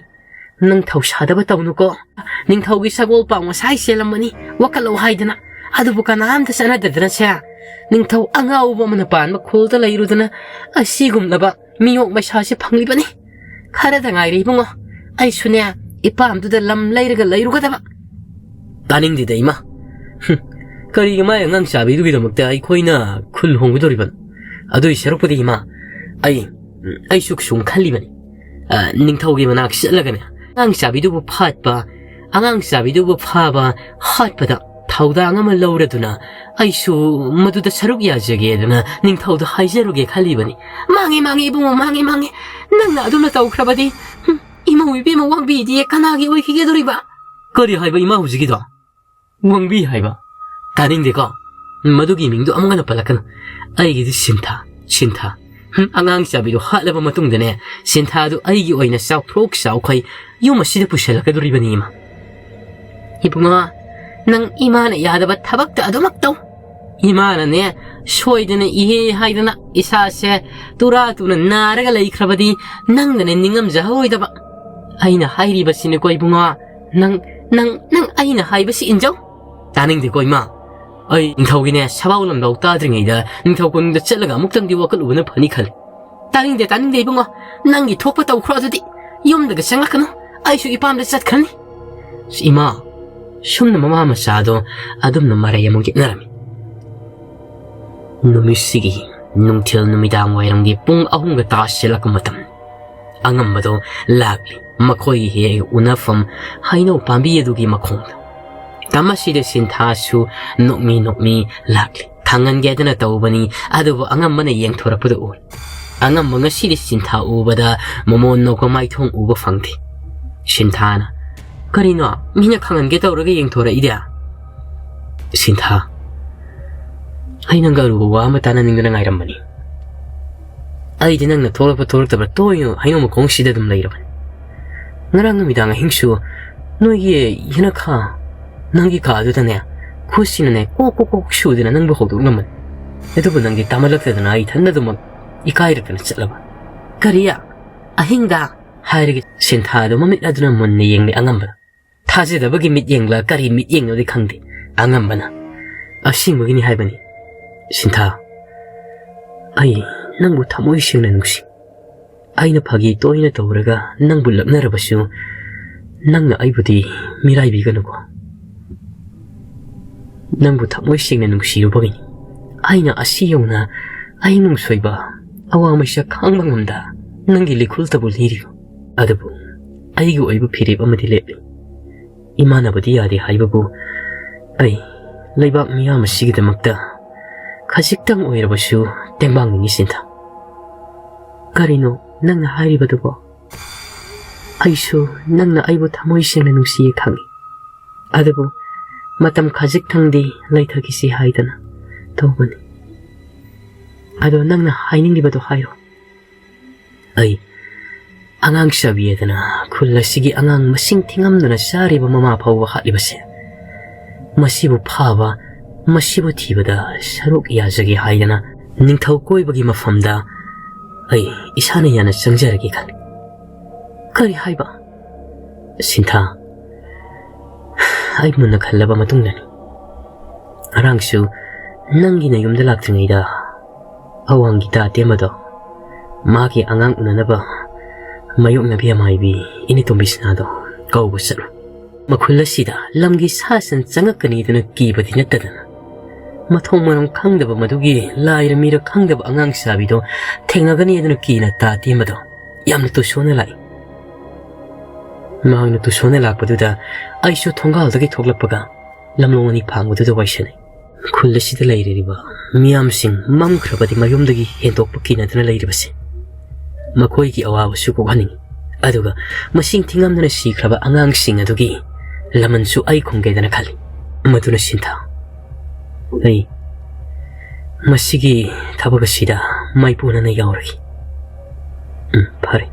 ꯅꯪ ꯊꯧꯁꯥꯗꯕ ꯇꯧꯅꯨꯀꯣ꯫ ꯅꯤꯡꯊꯧꯒꯤ ꯁꯒꯣꯜ ꯄꯥꯎ ꯉꯁꯥꯏ ꯆꯦꯜꯂꯝꯕꯅꯤ, ꯋꯥꯀꯠꯂꯧ ꯍꯥꯏꯗꯅ꯫ ꯑꯗꯨꯕꯨ ꯀꯅꯥꯝꯇ ꯆꯠꯅꯗꯗꯅꯁꯦ, ꯅꯤꯡꯊꯧ ꯑꯉꯥꯎꯕ ꯑꯃꯅ ꯄꯥꯟꯕ ꯈꯨꯜꯗ ꯂꯩꯔꯨꯗꯅ ꯑꯁꯤꯒꯨꯝꯂꯕ ꯃꯤꯌꯣꯛ ꯃꯩꯁꯥꯁꯦ ꯐꯪꯂꯤꯕꯅꯤ꯫ ꯈꯔꯗ ꯉꯥꯏꯔꯦ ꯏꯕꯨꯡꯉꯣ, ꯑꯩꯁꯨꯅꯦ, ꯏꯄꯥꯝꯗꯨꯗ ꯂꯝ ꯂꯩꯔꯒ ꯂꯩꯔꯨꯒꯗꯕ꯫" "ꯇꯥꯅꯤꯡꯗꯦꯗ, ꯏꯃꯥ꯫ ꯍꯨꯝ, ꯀꯔꯤꯒꯤ ꯃꯥꯏ ꯑꯉꯥꯡ ꯆꯥꯕꯤꯗꯨꯒꯤꯗꯃꯛꯇ ꯑꯩꯈꯣꯏꯅ ꯈꯨꯜ ꯍꯣꯡꯒꯗꯧꯔꯤꯕꯅꯣ? ꯑꯗꯨꯒꯤ ꯁꯔꯨꯛꯄꯨꯗꯤ, ꯏꯃꯥ, ꯑꯩ, ꯑꯩꯁꯨ ꯁꯨꯝ ꯈꯜꯂꯤꯕꯅꯤ꯫ ꯑ, ꯅꯤꯡꯊꯧꯒꯤ ꯃꯅꯥꯛ ꯆꯠꯂꯒꯅꯦ, ꯑꯉꯥꯡ ꯆꯥꯕꯤꯗꯨꯕꯨ ꯐꯥꯠꯄ, ꯑꯉꯥꯡ ꯆꯥꯕꯤꯗꯨꯕꯨ ꯐꯥꯕ, ꯍꯥꯠꯄꯗ ꯊꯥ ꯊꯧꯗꯥꯡ ꯑꯃ ꯂꯧꯔꯗꯨꯅ ꯑꯩꯁꯨ ꯃꯗꯨꯗ ꯁꯔꯨꯛ ꯌꯥꯖꯒꯦꯗꯅ ꯅꯤꯡꯊꯧꯗ ꯍꯥꯏꯖꯔꯨꯒꯦ ꯈꯜꯂꯤꯕꯅꯤ꯫ "ꯃꯥꯡꯉꯦ, ꯃꯥꯡꯉꯦ, ꯏꯕꯨꯡꯉꯣ, ꯃꯥꯡꯉꯦ, ꯃꯥꯡꯉꯦ꯫ ꯅꯪꯅ ꯑꯗꯨꯝꯅ ꯇꯧꯈ꯭ꯔꯕꯗꯤ, ꯍꯨꯝ, ꯏꯃꯧ ꯏꯕꯦꯝꯃ ꯋꯥꯡꯕꯤꯗꯤ ꯀꯅꯥꯒꯤ ꯑꯣꯏꯈꯤꯒꯗꯧꯔꯤꯕ?" "ꯀꯔꯤ ꯍꯥꯏꯕ ꯏꯃꯥ ꯍꯧꯖꯤꯛꯀꯤꯗꯣ? ꯋꯥꯡꯕꯤ ꯍꯥꯏꯕ? ꯇꯥꯅꯤꯡꯗꯦꯀꯣ꯫ ꯃꯗꯨꯒꯤ ꯃꯤꯡꯗꯣ ꯑꯃꯨꯛ ꯍꯟꯅ ꯄꯜꯂꯛꯀꯅꯨ꯫ ꯑꯩꯒꯤꯗꯤ ꯁꯤꯟꯊꯥ, ꯁꯤꯟꯊꯥ꯫ ꯍꯨꯝ, ꯑꯉꯥꯡ ꯆꯥꯕꯤꯗꯣ ꯍꯥꯠꯂꯕ ꯃꯇꯨꯡꯗꯅꯦ, ꯁꯤꯟꯊꯥꯗꯨ ꯑꯩꯒꯤ ꯑꯣꯏꯅ ꯆꯥꯎꯊꯣꯛ ꯆꯥꯎꯈꯩ ꯌꯨꯝ ꯑꯁꯤꯗ ꯄꯨꯁꯜꯂꯛꯀꯗꯧꯔꯤꯕꯅꯤ, ꯏꯃꯥ꯫" "ꯏꯕꯨꯡꯉꯣ, ꯅꯪ ꯏꯃꯥꯅ ꯌꯥꯗꯕ ꯊꯕꯛꯇ ꯑꯗꯨꯃꯛ ꯇꯧ꯫ ꯏꯃꯥꯅꯅꯦ, ꯁꯣꯏꯗꯅ ꯏꯍꯦ ꯍꯥꯏꯗꯅ ꯏꯁꯥꯁꯦ ꯇꯨꯔꯥ ꯇꯨꯅ ꯅꯥꯔꯒ ꯂꯩꯈ꯭ꯔꯕꯗꯤ ꯅꯪꯅꯅꯦ ꯅꯤꯡꯉꯝꯖꯍꯧꯔꯣꯏꯗꯕ꯫ ꯑꯩꯅ ꯍꯥꯏꯔꯤꯕꯁꯤꯅꯤꯀꯣ ꯏꯕꯨꯡꯉꯣ, ꯅꯪ, ꯅꯪ, ꯅꯪ ꯑꯩꯅ ꯍꯥꯏꯕꯁꯤ ꯏꯟꯖꯧ꯫" "ꯇꯥꯅꯤꯡꯗꯦꯀꯣ ꯏꯃꯥ꯫ ꯑꯩ ꯅꯤꯡꯊꯧꯒꯤꯅꯦ ꯁꯕꯥꯎ ꯂꯝꯗꯥꯎ ꯇꯥꯗ꯭ꯔꯤꯉꯩꯗ ꯅꯤꯡꯊꯧ ꯀꯣꯅꯨꯡꯗ ꯆꯠꯂꯒ ꯑꯃꯨꯛꯇꯪꯗꯤ ꯋꯥꯀꯠꯂꯨꯕꯅ ꯐꯅꯤ ꯈꯜꯂꯤ꯫" "ꯇꯥꯅꯤꯡꯗꯦ, ꯇꯥꯅꯤꯡꯗꯦ ꯏꯕꯨꯡꯉꯣ꯫ ꯅꯪꯒꯤ ꯊꯣꯛꯄ ꯇꯧꯈ꯭ꯔꯣ ꯑꯗꯨꯗꯤ꯫ ꯌꯨꯝꯗꯒ ꯆꯪꯂꯛꯀꯅꯨ꯫ ꯑꯩꯁꯨ ꯏꯄꯥꯝꯗ ꯆꯠꯈ꯭ꯔꯅꯤ꯫" "ꯏꯃꯥ, ꯁꯨꯝꯅ ꯃꯃꯥ ꯃꯆꯥꯗꯣ ꯑꯗꯨꯝꯅ ꯃꯔꯩ ꯑꯃꯨꯛ ꯌꯦꯠꯅꯔꯝꯃꯤ꯫" ꯅꯨꯃꯤꯠꯁꯤꯒꯤ ꯅꯨꯡꯊꯤꯜ ꯅꯨꯃꯤꯗꯥꯡ ꯋꯥꯏꯔꯝꯒꯤ ꯄꯨꯡ ꯑꯍꯨꯝꯒ ꯇꯥꯁꯤꯜꯂꯛꯄ ꯃꯇꯝ꯫ ꯑꯉꯝꯕꯗꯣ ꯂꯥꯛꯂꯤ꯫ ꯃꯈꯣꯏꯒꯤ ꯍꯦꯛ ꯎꯅꯐꯝ ꯍꯩꯅꯧ ꯄꯥꯝꯕꯤ ꯑꯗꯨꯒꯤ ꯃꯈꯣꯡꯗ꯫ ꯇꯝ ꯑꯁꯤꯗ ꯁꯤꯟꯊꯥꯁꯨ ꯅꯣꯛꯃꯤ ꯅꯣꯛꯃꯤ ꯂꯥꯛꯂꯤ꯫ ꯈꯪꯍꯟꯒꯦꯗꯅ ꯇꯧꯕꯅꯤ, ꯑꯗꯨꯕꯨ ꯑꯉꯝꯕꯅ ꯌꯦꯡꯊꯣꯔꯛꯄꯗ ꯎꯔꯦ꯫ ꯑꯉꯝꯕ ꯉꯁꯤꯗꯤ ꯁꯤꯟꯊꯥ ꯎꯕꯗ ꯃꯃꯣꯟ ꯅꯣꯛꯄ ꯃꯥꯏꯊꯣꯡ ꯎꯕ ꯐꯪꯗꯦ꯫ ꯁꯤꯟꯊꯥꯅ, "ꯀꯔꯤꯅꯣ? ꯃꯤꯅ ꯈꯪꯍꯟꯒꯦ ꯇꯧꯔꯒ ꯌꯦꯡꯊꯣꯔꯛꯏꯗꯤ?" ꯁꯤꯟꯊꯥ, "ꯑꯩ ꯅꯪꯒ ꯑꯔꯨꯕ ꯋꯥ ꯑꯃ ꯇꯥꯟꯅꯅꯤꯡꯗꯅ ꯉꯥꯏꯔꯝꯕꯅꯤ꯫ ꯑꯩꯗꯤ ꯅꯪꯅ ꯊꯣꯛꯂꯛꯄ ꯊꯣꯛꯂꯛꯇꯕ꯭ꯔꯥ ꯇꯣꯏꯅ ꯍꯩꯅꯧ ꯃꯈꯣꯡꯁꯤꯗ ꯑꯗꯨꯝ ꯂꯩꯔꯕꯅꯤ꯫ ꯉꯔꯥꯡ ꯅꯨꯃꯤꯗꯥꯡ ꯑꯍꯤꯡꯁꯨ ꯅꯣꯏꯒꯤ ꯌꯦꯅꯈꯥ, ꯅꯪꯒꯤ ꯀꯥꯗꯨꯗꯅꯦ, ꯈꯨꯠꯁꯤꯅꯅꯦ ꯀꯣꯛ ꯀꯣꯛ ꯀꯣꯛ ꯁꯨꯗꯅ ꯅꯪꯕꯨ ꯍꯧꯗꯣꯛꯂꯝꯕꯅꯤ꯫ ꯑꯗꯨꯕꯨ ꯅꯪꯗꯤ ꯇꯥꯃꯜꯂꯛꯇꯗꯅ ꯑꯩ ꯏꯊꯟꯗ ꯑꯗꯨꯃꯛ ꯏꯀꯥꯏꯔꯛꯇꯅ ꯆꯠꯂꯕ꯫" "ꯀꯔꯤ? ꯑꯍꯤꯡꯗ?" ꯍꯥꯏꯔꯒ ꯁꯤꯟꯊꯥꯗꯨ ꯃꯃꯤꯠ ꯑꯗꯨꯅ ꯃꯨꯟꯅ ꯌꯦꯡꯂꯦ ꯑꯉꯝꯕꯗ꯫ ꯊꯥꯖꯗꯕꯒꯤ ꯃꯤꯠꯌꯦꯡꯂ ꯀꯔꯤ ꯃꯤꯠꯌꯦꯡꯅꯣꯗꯤ ꯈꯪꯗꯦ ꯑꯉꯝꯕꯅ꯫ "ꯑꯁꯦꯡꯕꯒꯤꯅꯤ ꯍꯥꯏꯕꯅꯤ ꯁꯤꯟꯊꯥ꯫ ꯑꯩ ꯅꯪꯕꯨ ꯊꯃꯣꯏ ꯁꯦꯡꯅ ꯅꯨꯡꯁꯤ꯫ ꯑꯩꯅ ꯐꯥꯒꯤ ꯇꯣꯏꯅ ꯇꯧꯔꯒ ꯅꯪꯕꯨ ꯂꯛꯅꯔꯕꯁꯨ ꯅꯪꯅ ꯑꯩꯕꯨꯗꯤ ꯃꯤꯔꯥꯏꯕꯤꯒꯅꯨꯀꯣ꯫ ꯅꯪꯕꯨ ꯊꯃꯣꯏ ꯁꯦꯡꯅ ꯅꯨꯡꯁꯤꯔꯨꯕꯒꯤꯅꯤ ꯑꯩꯅ ꯑꯁꯤ ꯌꯧꯅ ꯑꯩ ꯅꯨꯡꯁꯣꯏꯕ ꯑꯋꯥ ꯃꯩꯁꯥ ꯈꯥꯡꯕ ꯉꯝꯗ ꯅꯪꯒꯤ ꯂꯤꯈꯨꯜꯇꯕꯨ ꯂꯤꯔꯤꯕ꯫ ꯑꯗꯨꯕꯨ ꯑꯩꯒꯤ ꯑꯣꯏꯕ ꯐꯤꯔꯦꯞ ꯑꯃꯗꯤ ꯂꯦꯞꯂꯤ꯫ ꯏꯃꯥꯟꯅꯕꯗꯤ ꯌꯥꯗꯦ ꯍꯥꯏꯕꯕꯨ ꯑꯩ ꯂꯩꯕꯥꯛ ꯃꯤꯌꯥꯝ ꯑꯁꯤꯒꯤꯗꯃꯛꯇ ꯈꯖꯤꯛꯇꯪ ꯑꯣꯏꯔꯕꯁꯨ ꯇꯦꯡꯕꯥꯡꯅꯤꯡꯏ, ꯁꯤꯟꯊ꯫ ꯀꯔꯤꯅꯣ ꯅꯪꯅ ꯍꯥꯏꯔꯤꯕꯗꯨꯕꯣ? ꯑꯩꯁꯨ ꯅꯪꯅ ꯑꯩꯕꯨ ꯊꯃꯣꯏ ꯁꯦꯡꯅ ꯅꯨꯡꯁꯤꯌꯦ ꯈꯪꯏ꯫ ꯑꯗꯨꯕꯨ ꯃꯇꯝ ꯈꯖꯤꯛꯇꯪꯗꯤ ꯂꯩꯊꯈꯤꯁꯤ ꯍꯥꯏꯗꯅ ꯇꯧꯕꯅꯤ꯫ ꯑꯗꯣ ꯅꯪꯅ ꯍꯥꯏꯅꯤꯡꯂꯤꯕꯗꯣ ꯍꯥꯏꯔꯣ꯫ ꯑꯩ ꯑꯉꯥꯡ ꯆꯥꯕꯤꯗꯅ ꯈꯨꯜ ꯑꯁꯤꯒꯤ ꯑꯉꯥꯡ ꯃꯁꯤꯡ ꯊꯤꯉꯝꯗꯅ ꯆꯥꯔꯤꯕ ꯃꯃꯥ ꯐꯥꯎꯕ ꯍꯥꯠꯂꯤꯕꯁꯦ, ꯃꯁꯤꯕꯨ ꯐꯥꯕ, ꯃꯁꯤꯕꯨ ꯊꯤꯕꯗ ꯁꯔꯨꯛ ꯌꯥꯖꯒꯦ ꯍꯥꯏꯗꯅ ꯅꯤꯡꯊꯧ ꯀꯣꯏꯕꯒꯤ ꯃꯐꯝꯗ ꯑꯩ ꯏꯁꯥꯅ ꯌꯥꯅ ꯆꯪꯖꯔꯒꯦ ꯈꯜꯂꯤ꯫ ꯀꯔꯤ ꯍꯥꯏꯕ? ꯁꯤꯟꯊꯥ, ꯑꯩ ꯃꯨꯟꯅ ꯈꯜꯂꯕ ꯃꯇꯨꯡꯗꯅꯤ꯫ ꯉꯔꯥꯡꯁꯨ ꯅꯪꯒꯤ ꯅꯌꯨꯝꯗ ꯂꯥꯛꯇ꯭ꯔꯤꯉꯩꯗ ꯑꯋꯥꯡꯒꯤ ꯇꯥ ꯇꯦꯝꯕꯗꯣ ꯃꯥꯒꯤ ꯑꯉꯥꯡ ꯎꯅꯅꯕ ꯃꯌꯣꯛꯅꯕꯤ ꯑꯃꯥꯏꯕꯤ ꯏꯅꯦꯇꯣꯝꯕꯤ ꯁꯅꯥꯗꯣ ꯀꯧꯕ ꯆꯠꯂꯨ꯫ ꯃꯈꯨꯜ ꯑꯁꯤꯗ ꯂꯝꯒꯤ ꯁꯥ ꯁꯟ ꯆꯪꯉꯛꯀꯅꯤꯗꯅ ꯀꯤꯕꯗꯤ ꯅꯠꯇꯗꯅ, ꯃꯊꯣꯡ ꯃꯔꯝ ꯈꯪꯗꯕ ꯃꯗꯨꯒꯤ ꯂꯥꯏꯔ ꯃꯤꯔ ꯈꯪꯗꯕ ꯑꯉꯥꯡ ꯆꯥꯕꯤꯗꯣ ꯊꯦꯡꯅꯒꯅꯤꯗꯅ ꯀꯤꯅ ꯇꯥ ꯇꯦꯝꯕꯗꯣ ꯌꯥꯝꯅ ꯇꯨꯁꯣꯟꯅ ꯂꯥꯛꯏ꯫ ꯃꯍꯥꯛꯅ ꯇꯨꯁꯣꯟꯅ ꯂꯥꯛꯄꯗꯨꯗ ꯑꯩꯁꯨ ꯊꯣꯡꯒꯥꯜꯗꯒꯤ ꯊꯣꯛꯂꯛꯄꯒ ꯂꯝꯂꯣꯡ ꯑꯅꯤ ꯐꯥꯡꯕꯗꯨꯗ ꯋꯥꯏꯁꯤꯟꯅꯩ꯫ ꯈꯨꯜ ꯑꯁꯤꯗ ꯂꯩꯔꯤꯕ ꯃꯤꯌꯥꯝꯁꯤꯡ ꯃꯝꯈ꯭ꯔꯕꯗꯤ ꯃꯌꯨꯝꯗꯒꯤ ꯍꯦꯟꯗꯣꯛꯄ ꯀꯤꯅꯗꯨꯅ ꯂꯩꯔꯤꯕꯁꯦ, ꯃꯈꯣꯏꯒꯤ ꯑꯋꯥꯕꯁꯨ ꯀꯣꯛꯍꯟꯅꯤꯡꯏ꯫ ꯑꯗꯨꯒ ꯃꯁꯤꯡ ꯊꯤꯉꯝꯗꯅ ꯁꯤꯈ꯭ꯔꯕ ꯑꯉꯥꯡꯁꯤꯡ ꯑꯗꯨꯒꯤ ꯂꯃꯟꯁꯨ ꯑꯩ ꯈꯨꯝꯒꯦꯗꯅ ꯈꯜꯂꯤ꯫ ꯃꯗꯨꯅ ꯁꯤꯟꯊꯥ, ꯑꯩ ꯃꯁꯤꯒꯤ ꯊꯕꯛ ꯑꯁꯤꯗ ꯃꯥꯏꯄꯨꯅꯅ ꯌꯥꯎꯔꯒꯦ꯫ ꯎꯝ, ꯐꯔꯦ꯫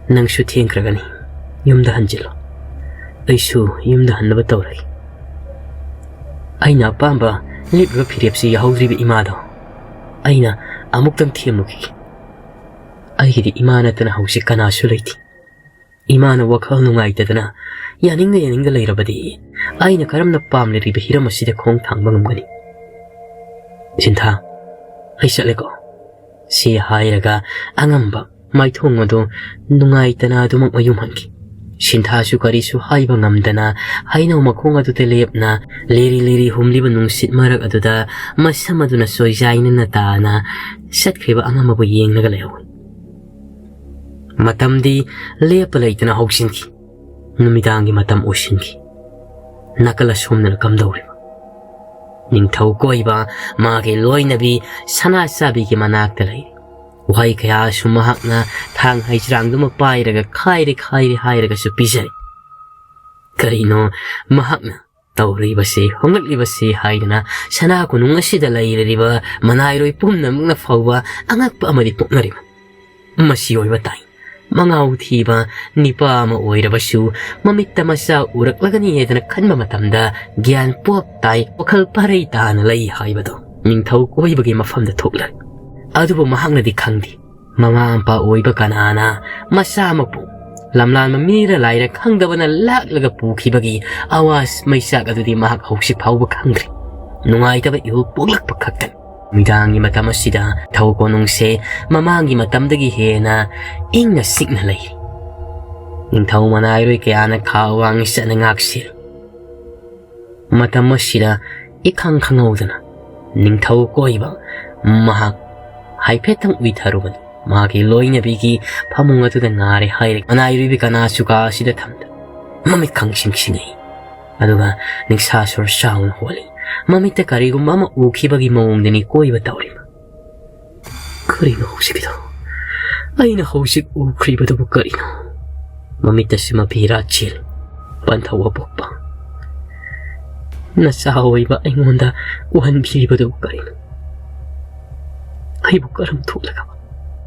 ꯅꯪꯁꯨ ꯊꯦꯡꯈ꯭ꯔꯒꯅꯤ꯫ ꯌꯨꯝꯗ ꯍꯟꯖꯤꯜꯂꯣ꯫ ꯑꯩꯁꯨ ꯌꯨꯝꯗ ꯍꯟꯅꯕ ꯇꯧꯔꯒꯦ꯫ ꯑꯩꯅ ꯑꯄꯥꯝꯕ ꯂꯤꯠꯂꯤꯕ ꯐꯤꯔꯦꯞꯁꯤ ꯌꯥꯍꯧꯗ꯭ꯔꯤꯕ ꯏꯃꯥꯗꯣ ꯑꯩꯅ ꯑꯃꯨꯛꯇꯪ ꯊꯦꯝꯂꯨꯈꯤꯒꯦ꯫ ꯑꯩꯒꯤꯗꯤ ꯏꯃꯥ ꯅꯠꯇꯅ ꯍꯧꯖꯤꯛ ꯀꯅꯥꯁꯨ ꯂꯩꯇꯦ꯫ ꯏꯃꯥꯅ ꯋꯥꯈꯜ ꯅꯨꯡꯉꯥꯏꯇꯗꯅ ꯌꯥꯅꯤꯡꯗ ꯌꯥꯅꯤꯡꯗ ꯂꯩꯔꯕꯗꯤ ꯑꯩꯅ ꯀꯔꯝꯅ ꯄꯥꯝꯂꯤꯕ ꯍꯤꯔꯝ ꯑꯁꯤꯗ ꯈꯣꯡ ꯊꯥꯡꯕ ꯉꯝꯒꯅꯤ? ꯁꯤꯟꯊꯥ, ꯑꯩ ꯆꯠꯂꯦꯀꯣ꯫ ꯁꯤ ꯍꯥꯏꯔꯒ ꯑꯉꯝꯕ ꯃꯥꯏꯊꯣꯡ ꯑꯗꯨ ꯅꯨꯡꯉꯥꯏꯇꯅ ꯑꯗꯨꯃꯛ ꯃꯌꯨꯝ ꯍꯟꯈꯤ꯫ ꯁꯤꯟꯊꯥꯁꯨ ꯀꯔꯤꯁꯨ ꯍꯥꯏꯕ ꯉꯝꯗꯅ ꯍꯩꯅꯧ ꯃꯈꯣꯡ ꯑꯗꯨꯗ ꯂꯦꯞꯅ ꯂꯤꯔꯤ ꯂꯤꯔꯤ ꯍꯨꯝꯂꯤꯕ ꯅꯨꯡꯁꯤꯠ ꯃꯔꯛ ꯑꯗꯨꯗ ꯃꯁꯝ ꯑꯗꯨꯅ ꯁꯣꯏꯖꯥꯏꯅꯅ ꯇꯥꯅ ꯆꯠꯈ꯭ꯔꯤꯕ ꯑꯉꯝꯕꯕꯨ ꯌꯦꯡꯂꯒ ꯂꯩꯍꯧꯏ꯫ ꯃꯇꯝꯗꯤ ꯂꯦꯞꯄ ꯂꯩꯇꯅ ꯍꯧꯖꯤꯟꯈꯤ꯫ ꯅꯨꯃꯤꯗꯥꯡꯒꯤ ꯃꯇꯝ ꯑꯣꯏꯁꯤꯟꯈꯤ꯫ ꯅꯥꯀꯜ ꯑꯁꯣꯝꯗꯅ ꯀꯝꯗꯧꯔꯤꯕ? ꯅꯤꯡꯊꯧ ꯀꯣꯏꯕ ꯃꯥꯒꯤ ꯂꯣꯏꯅꯕꯤ ꯁꯅꯥ ꯆꯥꯕꯤꯒꯤ ꯃꯅꯥꯛꯇ ꯂꯩ꯫ ꯋꯥꯍꯩ ꯀꯌꯥꯁꯨ ꯃꯍꯥꯛꯅ ꯊꯥꯡ ꯍꯩꯖ꯭ꯔꯥꯡꯗꯨꯃ ꯄꯥꯏꯔꯒ ꯈꯥꯏꯔꯦ ꯈꯥꯏꯔꯦ ꯍꯥꯏꯔꯒꯁꯨ ꯄꯤꯖꯔꯦ꯫ ꯀꯔꯤꯅꯣ ꯃꯍꯥꯛꯅ ꯇꯧꯔꯤꯕꯁꯤ, ꯍꯣꯡꯂꯛꯂꯤꯕꯁꯤ ꯍꯥꯏꯗꯨꯅ ꯁꯅꯥ ꯀꯣꯅꯨꯡ ꯑꯁꯤꯗ ꯂꯩꯔꯤꯕ ꯃꯅꯥꯏꯔꯣꯏ ꯄꯨꯝꯅꯃꯛꯅ ꯐꯥꯎꯕ ꯑꯉꯛꯄ ꯑꯃꯗꯤ ꯄꯣꯛꯅꯔꯤꯕ꯫ ꯃꯁꯤ ꯑꯣꯏꯕ ꯇꯥꯏ꯫ ꯃꯉꯥꯎ ꯊꯤꯕ ꯅꯤꯄꯥ ꯑꯃ ꯑꯣꯏꯔꯕꯁꯨ ꯃꯃꯤꯠꯇ ꯃꯆꯥ ꯎꯔꯛꯂꯒꯅꯤ ꯍꯥꯏꯗꯅ ꯈꯟꯕ ꯃꯇꯝꯗ ꯒ꯭ꯌꯥꯟ ꯄꯣꯞ ꯇꯥꯏ, ꯋꯥꯈꯜ ꯄꯔꯩ ꯇꯥꯅ ꯂꯩ ꯍꯥꯏꯕꯗꯣ ꯅꯤꯡꯊꯧ ꯀꯣꯏꯕꯒꯤ ꯃꯐꯝꯗ ꯊꯣꯛꯂꯦ꯫ ꯑꯗꯨꯕꯨ ꯃꯍꯥꯛꯅꯗꯤ ꯈꯪꯗꯦ, ꯃꯃꯥ ꯃꯄꯥ ꯑꯣꯏꯕ ꯀꯅꯥꯅ ꯃꯆꯥꯃꯛꯄꯨ ꯂꯝꯂꯥꯟꯕ ꯃꯤꯔ ꯂꯥꯏꯔ ꯈꯪꯗꯕꯅ ꯂꯥꯛꯂꯒ ꯄꯨꯈꯤꯕꯒꯤ ꯑꯋꯥꯖ ꯃꯩꯆꯥꯛ ꯑꯗꯨꯗꯤ ꯃꯍꯥꯛ ꯍꯧꯖꯤꯛ ꯐꯥꯎꯕ ꯈꯪꯗ꯭ꯔꯤ꯫ ꯅꯨꯡꯉꯥꯏꯇꯕ ꯏꯍꯨꯜ ꯄꯣꯛꯂꯛꯄ ꯈꯛꯇꯅꯤ꯫ ꯅꯨꯃꯤꯗꯥꯡꯒꯤ ꯃꯇꯝ ꯑꯁꯤꯗ ꯊꯧ ꯀꯣꯅꯨꯡꯁꯦ ꯃꯃꯥꯡꯒꯤ ꯃꯇꯝꯗꯒꯤ ꯍꯦꯟꯅ ꯏꯪꯅ ꯆꯤꯛꯅ ꯂꯩ꯫ ꯅꯤꯡꯊꯧ ꯃꯅꯥꯏꯔꯣꯏ ꯀꯌꯥꯅ ꯈꯥ ꯋꯥꯡ ꯆꯠꯅ ꯉꯥꯛꯁꯦꯜ꯫ ꯃꯇꯝ ꯑꯁꯤꯗ ꯏꯈꯪ ꯈꯪꯍꯧꯗꯅ ꯅꯤꯡꯊꯧ ꯀꯣꯏꯕ ꯃꯍꯥꯛ ꯍꯥꯏꯐꯦꯠꯇꯪ ꯎꯏꯊꯔꯨꯕꯅꯤ꯫ ꯃꯥꯒꯤ ꯂꯣꯏꯅꯕꯤꯒꯤ ꯐꯃꯨꯡ ꯑꯗꯨꯗ ꯉꯥꯔꯦ ꯍꯥꯏꯔꯦ꯫ ꯃꯅꯥꯏꯔꯣꯏꯕꯤ ꯀꯅꯥꯁꯨ ꯀꯥ ꯑꯁꯤꯗ ꯊꯝꯗ ꯃꯃꯤꯠ ꯈꯪꯁꯤꯡ ꯁꯤꯡꯉꯤ꯫ ꯑꯗꯨꯒ ꯅꯤꯡꯁꯥ ꯁꯣꯔ ꯆꯥꯎꯅ ꯍꯣꯜꯂꯤ꯫ ꯃꯃꯤꯠꯇ ꯀꯔꯤꯒꯨꯝꯕ ꯑꯃ ꯎꯈꯤꯕꯒꯤ ꯃꯑꯣꯡꯗꯅꯤ ꯀꯣꯏꯕ ꯇꯧꯔꯤꯕ꯫ ꯀꯔꯤꯅꯣ ꯍꯧꯖꯤꯛꯀꯤꯗꯣ? ꯑꯩꯅ ꯍꯧꯖꯤꯛ ꯎꯈ꯭ꯔꯤꯕꯗꯨꯕꯨ ꯀꯔꯤꯅꯣ? ꯃꯃꯤꯠꯇꯁꯨ ꯃꯐꯤꯔꯥ ꯆꯦꯜꯂꯤ꯫ ꯄꯟꯊꯧ ꯑꯄꯣꯛꯄ, ꯅꯆꯥ ꯑꯣꯏꯕ ꯑꯩꯉꯣꯟꯗ ꯎꯍꯟꯕꯤꯔꯤꯕꯗꯨꯕꯨ ꯀꯔꯤꯅꯣ? ꯑꯩꯕꯨ ꯀꯔꯝ ꯊꯣꯛꯂꯒ?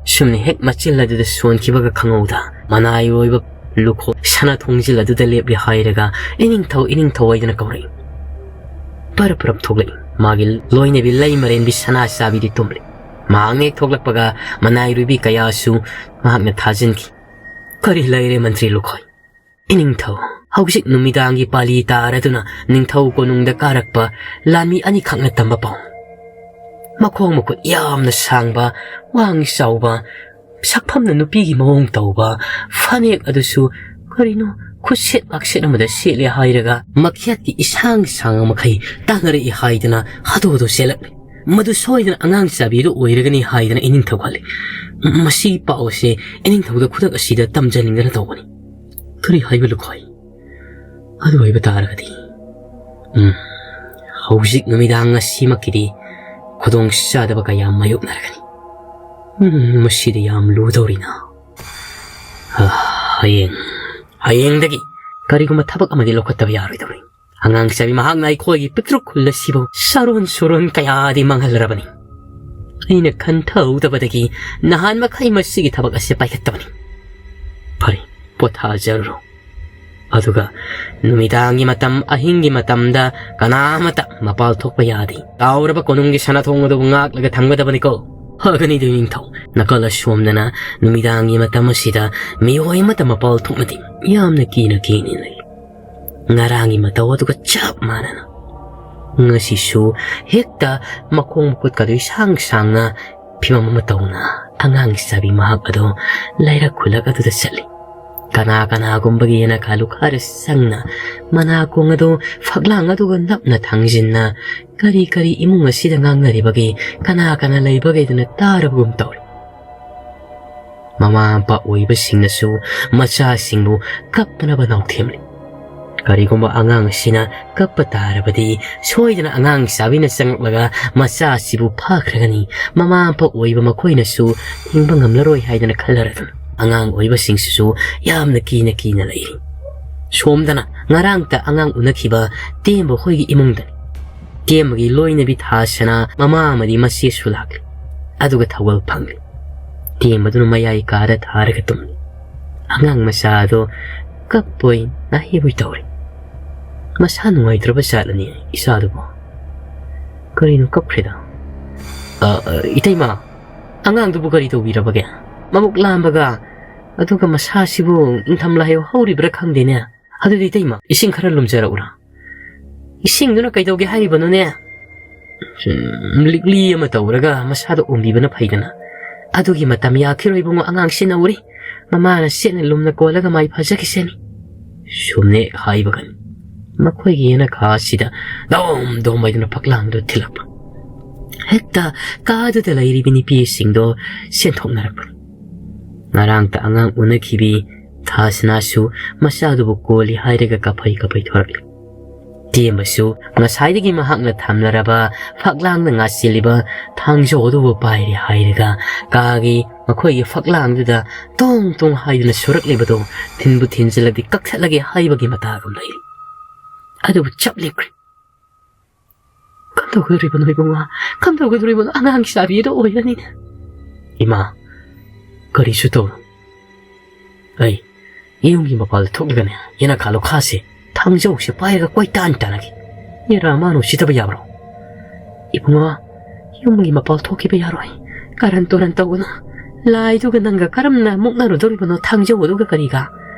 ꯁꯨꯝꯅ ꯍꯦꯛ ꯃꯆꯤꯜ ꯑꯗꯨꯗ ꯁꯣꯟꯈꯤꯕꯒ ꯈꯪꯍꯧꯗ ꯃꯅꯥꯏ ꯑꯣꯏꯕ ꯂꯨꯈꯣꯛ ꯁꯅꯥ ꯊꯣꯡꯖꯤꯜ ꯑꯗꯨꯗ ꯂꯦꯞꯂꯤ ꯍꯥꯏꯔꯒ ꯏꯅꯤꯡꯊꯧ, ꯏꯅꯤꯡꯊꯧ ꯍꯥꯏꯗꯨꯅ ꯀꯧꯔꯛꯏ꯫ ꯄꯔꯞ ꯄꯔꯞ ꯊꯣꯛꯂꯛꯏ꯫ ꯃꯥꯒꯤ ꯂꯣꯏꯅꯕꯤ ꯂꯩ ꯃꯔꯦꯟꯕꯤ ꯁꯅꯥ ꯆꯥꯕꯤꯗꯤ ꯇꯨꯝꯂꯤ꯫ ꯃꯍꯥꯛꯅ ꯍꯦꯛ ꯊꯣꯛꯂꯛꯄꯒ ꯃꯅꯥꯏꯔꯣꯏꯕꯤ ꯀꯌꯥꯁꯨ ꯃꯍꯥꯛꯅ ꯊꯥꯖꯤꯟꯈꯤ꯫ ꯀꯔꯤ ꯂꯩꯔꯦ ꯃꯟꯇ꯭ꯔꯤ ꯂꯨꯈꯣꯏ? ꯏꯅꯤꯡꯊꯧ, ꯍꯧꯖꯤꯛ ꯅꯨꯃꯤꯗꯥꯡꯒꯤ ꯄꯥꯂꯤ ꯇꯥꯔꯗꯨꯅ ꯅꯤꯡꯊꯧ ꯀꯣꯅꯨꯡꯗ ꯀꯥꯔꯛꯄ ꯂꯥꯟꯃꯤ ꯑꯅꯤꯈꯛꯅ ꯇꯝꯕ ꯄꯥꯎ꯫ ꯃꯈꯣꯡ ꯃꯈꯨꯠ ꯌꯥꯝꯅ ꯁꯥꯡꯕ, ꯋꯥꯡ ꯆꯥꯎꯕ, ꯁꯛꯐꯝꯅ ꯅꯨꯄꯤꯒꯤ ꯃꯑꯣꯡ ꯇꯧꯕ, ꯐꯅꯦꯛ ꯑꯗꯨꯁꯨ ꯀꯔꯤꯅꯣ ꯈꯨꯠꯁꯦꯠ ꯂꯥꯛꯁꯦꯠ ꯑꯃꯗ ꯁꯦꯠꯂꯦ ꯍꯥꯏꯔꯒ ꯃꯈꯦꯠꯀꯤ ꯏꯁꯥꯡ ꯁꯥꯡ ꯃꯈꯩ ꯇꯥꯟꯅꯔꯛꯏ ꯍꯥꯏꯗꯅ ꯍꯥꯗꯣ ꯍꯥꯗꯣ ꯆꯦꯜꯂꯛꯂꯦ꯫ ꯃꯗꯨ ꯁꯣꯏꯗꯅ ꯑꯉꯥꯡ ꯆꯥꯕꯤꯗꯨ ꯑꯣꯏꯔꯒꯅꯤ ꯍꯥꯏꯗꯅ ꯏꯅꯤꯡꯊꯧ ꯈꯜꯂꯤ꯫ ꯃꯁꯤꯒꯤ ꯄꯥꯎ ꯑꯁꯤ ꯏꯅꯤꯡꯊꯧꯗ ꯈꯨꯗꯛ ꯑꯁꯤꯗ ꯇꯝꯖꯅꯤꯡꯗꯅ ꯇꯧꯕꯅꯤ꯫ ꯀꯔꯤ ꯍꯥꯏꯕ ꯂꯨꯈꯣꯏ? ꯑꯗꯨ ꯑꯣꯏꯕ ꯇꯥꯔꯒꯗꯤ, ꯎꯝ, ꯍꯧꯖꯤꯛ ꯅꯨꯃꯤꯗꯥꯡ ꯑꯁꯤꯃꯛꯀꯤꯗꯤ ꯈꯨꯗꯣꯡ ꯆꯥꯗꯕ ꯀꯌꯥ ꯃꯥꯌꯣꯛꯅꯔꯒꯅꯤ꯫ ꯎꯝ, ꯃꯁꯤꯗꯤ ꯌꯥꯝ ꯂꯨꯗꯧꯔꯤꯅ꯫ ꯑ, ꯍꯌꯦꯡ, ꯍꯌꯦꯡꯗꯒꯤ ꯀꯔꯤꯒꯨꯝꯕ ꯊꯕꯛ ꯑꯃꯗꯤ ꯂꯧꯈꯠꯇꯕ ꯌꯥꯔꯣꯏꯗꯧꯔꯤ꯫ ꯑꯉꯥꯡ ꯆꯥꯕꯤ ꯃꯍꯥꯛꯅ ꯑꯩꯈꯣꯏꯒꯤ ꯄꯤꯛꯇ꯭ꯔꯨ ꯈꯨꯜ ꯑꯁꯤꯕꯨ ꯆꯥꯔꯣꯟ ꯁꯨꯔꯣꯟ ꯀꯌꯥꯗꯤ ꯃꯥꯡꯍꯜꯂꯔꯕꯅꯤ꯫ ꯑꯩꯅ ꯈꯟꯊꯍꯧꯗꯕꯗꯒꯤ ꯅꯍꯥꯟ ꯃꯈꯩ ꯃꯁꯤꯒꯤ ꯊꯕꯛ ꯑꯁꯤ ꯄꯥꯏꯈꯠꯇꯕꯅꯤ꯫ ꯐꯔꯦ, ꯄꯣꯊꯥꯖꯔꯨꯔꯣ꯫ ꯑꯗꯨꯒ ꯅꯨꯃꯤꯗꯥꯡꯒꯤ ꯃꯇꯝ, ꯑꯍꯤꯡꯒꯤ ꯃꯇꯝꯗ ꯀꯅꯥ ꯑꯃꯠꯇ ꯃꯄꯥꯜ ꯊꯣꯛꯄ ꯌꯥꯗꯦ꯫ ꯀꯥꯎꯔꯕ ꯀꯣꯅꯨꯡꯒꯤ ꯁꯅꯥꯊꯣꯡ ꯑꯗꯨꯕꯨ ꯉꯥꯛꯂꯒ ꯊꯝꯒꯗꯕꯅꯤꯀꯣ꯫ ꯐꯒꯅꯤꯗꯨ ꯅꯤꯡꯊꯧ, ꯅꯥꯀꯜ ꯑꯁꯣꯝꯗꯅ ꯅꯨꯃꯤꯗꯥꯡꯒꯤ ꯃꯇꯝ ꯑꯁꯤꯗ ꯃꯤꯑꯣꯏ ꯑꯃꯠꯇ ꯃꯄꯥꯜ ꯊꯣꯛꯅꯗꯦ꯫ ꯌꯥꯝꯅ ꯀꯤꯅ ꯀꯤꯅ ꯂꯩ꯫ ꯉꯔꯥꯡꯒꯤ ꯃꯇꯧ ꯑꯗꯨꯒ ꯆꯞ ꯃꯥꯟꯅꯅ ꯉꯁꯤꯁꯨ ꯍꯦꯛꯇ ꯃꯈꯣꯡ ꯃꯈꯨꯠꯀꯗꯨ ꯏꯁꯥꯡ ꯁꯥꯡꯅ ꯐꯤꯕꯝ ꯑꯃ ꯇꯧꯅ ꯑꯉꯥꯡ ꯆꯥꯕꯤ ꯃꯍꯥꯛ ꯑꯗꯨ ꯂꯩꯔꯛ ꯈꯨꯜꯂꯛ ꯑꯗꯨꯗ ꯆꯠꯂꯤ꯫ ꯀꯅꯥ ꯀꯅꯥꯒꯨꯝꯕꯒꯤ ꯌꯦꯅꯈꯥ ꯂꯨꯈꯥꯔ ꯆꯪꯅ ꯃꯅꯥꯀꯣꯡ ꯑꯗꯨ ꯐꯛꯂꯥꯡ ꯑꯗꯨꯒ ꯅꯞꯅ ꯊꯥꯡꯖꯤꯟꯅ ꯀꯔꯤ ꯀꯔꯤ ꯏꯃꯨꯡ ꯑꯁꯤꯗ ꯉꯥꯡꯅꯔꯤꯕꯒꯦ, ꯀꯅꯥ ꯀꯅꯥ ꯂꯩꯕꯒꯦꯗꯨꯅ ꯇꯥꯔꯕꯒꯨꯝ ꯇꯧꯔꯤ꯫ ꯃꯃꯥ ꯃꯄꯥ ꯑꯣꯏꯕꯁꯤꯡꯅꯁꯨ ꯃꯆꯥꯁꯤꯡꯕꯨ ꯀꯞꯇꯅꯕ ꯅꯥꯎꯊꯦꯝꯂꯤ꯫ ꯀꯔꯤꯒꯨꯝꯕ ꯑꯉꯥꯡ ꯑꯁꯤꯅ ꯀꯞꯄ ꯇꯥꯔꯕꯗꯤ ꯁꯣꯏꯗꯅ ꯑꯉꯥꯡ ꯆꯥꯕꯤꯅ ꯆꯪꯂꯛꯂꯒ ꯃꯆꯥ ꯑꯁꯤꯕꯨ ꯐꯥꯈ꯭ꯔꯒꯅꯤ꯫ ꯃꯃꯥ ꯃꯄꯥ ꯑꯣꯏꯕ ꯃꯈꯣꯏꯅꯁꯨ ꯍꯤꯡꯕ ꯉꯝꯂꯔꯣꯏ ꯍꯥꯏꯗꯅ ꯈꯜꯂꯔꯗꯨꯅ ꯑꯉꯥꯡ ꯑꯣꯏꯕꯁꯤꯡꯁꯤꯁꯨ ꯌꯥꯝꯅ ꯀꯤꯅ ꯀꯤꯅ ꯂꯩꯔꯤ꯫ ꯁꯣꯝꯗꯅ ꯉꯔꯥꯡꯇ ꯑꯉꯥꯡ ꯎꯅꯈꯤꯕ ꯇꯦꯝꯕ ꯍꯣꯏꯒꯤ ꯏꯃꯨꯡꯗꯅꯤ꯫ ꯇꯦꯝꯕꯒꯤ ꯂꯣꯏꯅꯕꯤ ꯊꯥꯁꯅꯥ ꯃꯃꯥ ꯑꯃꯗꯤ ꯃꯆꯦꯁꯨ ꯂꯥꯛꯂꯤ꯫ ꯑꯗꯨꯒ ꯊꯧꯒꯜ ꯐꯪꯂꯤ꯫ ꯇꯦꯝꯕꯗꯨꯅ ꯃꯌꯥꯏ ꯀꯥꯗ ꯊꯥꯔꯒ ꯇꯨꯝꯂꯤ꯫ ꯑꯉꯥꯡ ꯃꯆꯥ ꯑꯗꯣ ꯀꯞꯄꯣꯏ ꯅꯥꯍꯦꯕꯣꯏ ꯇꯧꯔꯤ꯫ ꯃꯁꯥ ꯅꯨꯡꯉꯥꯏꯇ꯭ꯔꯕ ꯖꯥꯠꯂꯅꯦ ꯏꯆꯥꯗꯨꯕꯣ? ꯀꯔꯤꯅꯣ ꯀꯞꯈ꯭ꯔꯤꯗ? "ꯑ, ꯑ, ꯏꯇꯩꯃ, ꯑꯉꯥꯡꯗꯨꯕꯨ ꯀꯔꯤ ꯇꯧꯕꯤꯔꯕꯒꯦ? ꯃꯕꯨꯛ ꯂꯥꯝꯕꯒ, ꯑꯗꯨꯒ ꯃꯁꯥꯁꯤꯕꯨ ꯏꯪꯊꯝ ꯂꯥꯏꯍꯧ ꯍꯧꯔꯤꯕ꯭ꯔꯥ ꯈꯪꯗꯦꯅꯦ꯫ ꯑꯗꯨꯗꯤ ꯏꯇꯩꯃ, ꯏꯁꯤꯡ ꯈꯔ ꯂꯨꯝꯖꯔꯛꯎꯔꯥ?" "ꯏꯁꯤꯡꯗꯨꯅ ꯀꯩꯗꯧꯒꯦ ꯍꯥꯏꯔꯤꯕꯅꯣꯅꯦ? ꯁꯨꯝ ꯂꯤꯛꯂꯤ ꯑꯃ ꯇꯧꯔꯒ ꯃꯁꯥꯗ ꯑꯣꯝꯕꯤꯕꯅ ꯐꯩꯗꯅ꯫ ꯑꯗꯨꯒꯤ ꯃꯇꯝ ꯌꯥꯈꯤꯔꯣꯏ ꯏꯕꯨꯡꯉꯣ, ꯑꯉꯥꯡꯁꯤ ꯅꯧꯔꯤ꯫ ꯃꯃꯥꯅ ꯁꯦꯠꯅ ꯂꯨꯝꯅ ꯀꯣꯜꯂꯒ ꯃꯥꯏ ꯐꯖꯈꯤꯁꯅꯤ꯫" ꯁꯨꯝꯅꯦ ꯍꯥꯏꯕꯒꯅꯤ꯫ ꯃꯈꯣꯏꯒꯤ ꯌꯦꯅꯈꯥ ꯑꯁꯤꯗ ꯗꯣꯝ ꯗꯣꯝ ꯍꯥꯏꯗꯨꯅ ꯐꯛꯂꯥꯡꯗꯨ ꯊꯤꯜꯂꯛꯄ꯫ ꯍꯦꯛꯇ ꯀꯥꯗꯨꯗ ꯂꯩꯔꯤꯕ ꯅꯨꯄꯤꯁꯤꯡꯗꯣ ꯁꯦꯟꯊꯣꯛꯅꯔꯛꯄꯅꯤ꯫ ꯉꯔꯥꯡꯇ ꯑꯉꯥꯡ ꯎꯅꯈꯤꯕꯤ ꯊꯥꯁꯅꯥꯁꯨ ꯃꯆꯥꯗꯨꯕꯨ ꯀꯣꯜꯂꯤ ꯍꯥꯏꯔꯒ ꯀꯥꯐꯩ ꯀꯥꯐꯩ ꯊꯣꯔꯛꯂꯤ꯫ ꯇꯦꯝꯕꯁꯨ ꯉꯁꯥꯏꯗꯒꯤ ꯃꯍꯥꯛꯅ ꯊꯝꯂꯔꯕ ꯐꯛꯂꯥꯡꯗ ꯉꯥꯁꯤꯜꯂꯤꯕ ꯊꯥꯡꯖꯧ ꯑꯗꯨꯕꯨ ꯄꯥꯏꯔꯦ ꯍꯥꯏꯔꯒ ꯀꯥꯒꯤ ꯃꯈꯣꯏꯒꯤ ꯐꯛꯂꯥꯡꯗꯨꯗ ꯇꯣꯡ ꯇꯣꯡ ꯍꯥꯏꯗꯨꯅ ꯁꯨꯔꯛꯂꯤꯕꯗꯨ ꯊꯤꯟꯕꯨ ꯊꯤꯟꯖꯤꯜꯂꯗꯤ ꯀꯛꯊꯠꯂꯒꯦ ꯍꯥꯏꯕꯒꯤ ꯃꯇꯥꯒꯨꯝ ꯂꯩꯔꯤ꯫ ꯑꯗꯨꯕꯨ ꯆꯞ ꯂꯦꯞꯈ꯭ꯔꯦ꯫ "ꯀꯝꯗꯧꯒꯗꯧꯔꯤꯕꯅꯣ ꯏꯕꯨꯡꯉꯣ? ꯀꯝꯗꯧꯒꯗꯧꯔꯤꯕꯅꯣ? ꯑꯉꯥꯡ ꯆꯥꯕꯤ ꯑꯗꯣ ꯑꯣꯏꯔꯅꯤꯅꯦ꯫" "ꯏꯃꯥ, ꯀꯔꯤꯁꯨ ꯇꯧꯔꯣꯏ꯫ ꯑꯩ ꯌꯨꯝꯒꯤ ꯃꯄꯥꯜꯗ ꯊꯣꯛꯂꯒꯅꯦ, ꯌꯦꯅꯈꯥ ꯂꯨꯈꯥꯁꯦ, ꯊꯥꯡꯖꯧꯁꯦ ꯄꯥꯏꯔꯒ ꯀꯣꯏꯇꯥꯟ ꯇꯥꯟꯅꯒꯦ꯫ ꯌꯦꯔꯥ ꯃꯥꯅ ꯎꯁꯤꯠꯇꯕ ꯌꯥꯕ꯭ꯔꯣ?" "ꯏꯕꯨꯡꯉꯣ, ꯌꯨꯝꯒꯤ ꯃꯄꯥꯜ ꯊꯣꯛꯈꯤꯕ ꯌꯥꯔꯣꯏ꯫ ꯀꯥꯔꯟ ꯇꯨꯔꯟ ꯇꯧꯒꯅꯨ꯫ ꯂꯥꯏꯗꯨꯒ ꯅꯪꯒ ꯀꯔꯝꯅ ꯃꯨꯛꯅꯔꯨꯗꯧꯔꯤꯕꯅꯣ ꯊꯥꯡꯖꯧ ꯑꯗꯨꯒ ꯀꯔꯤꯒ?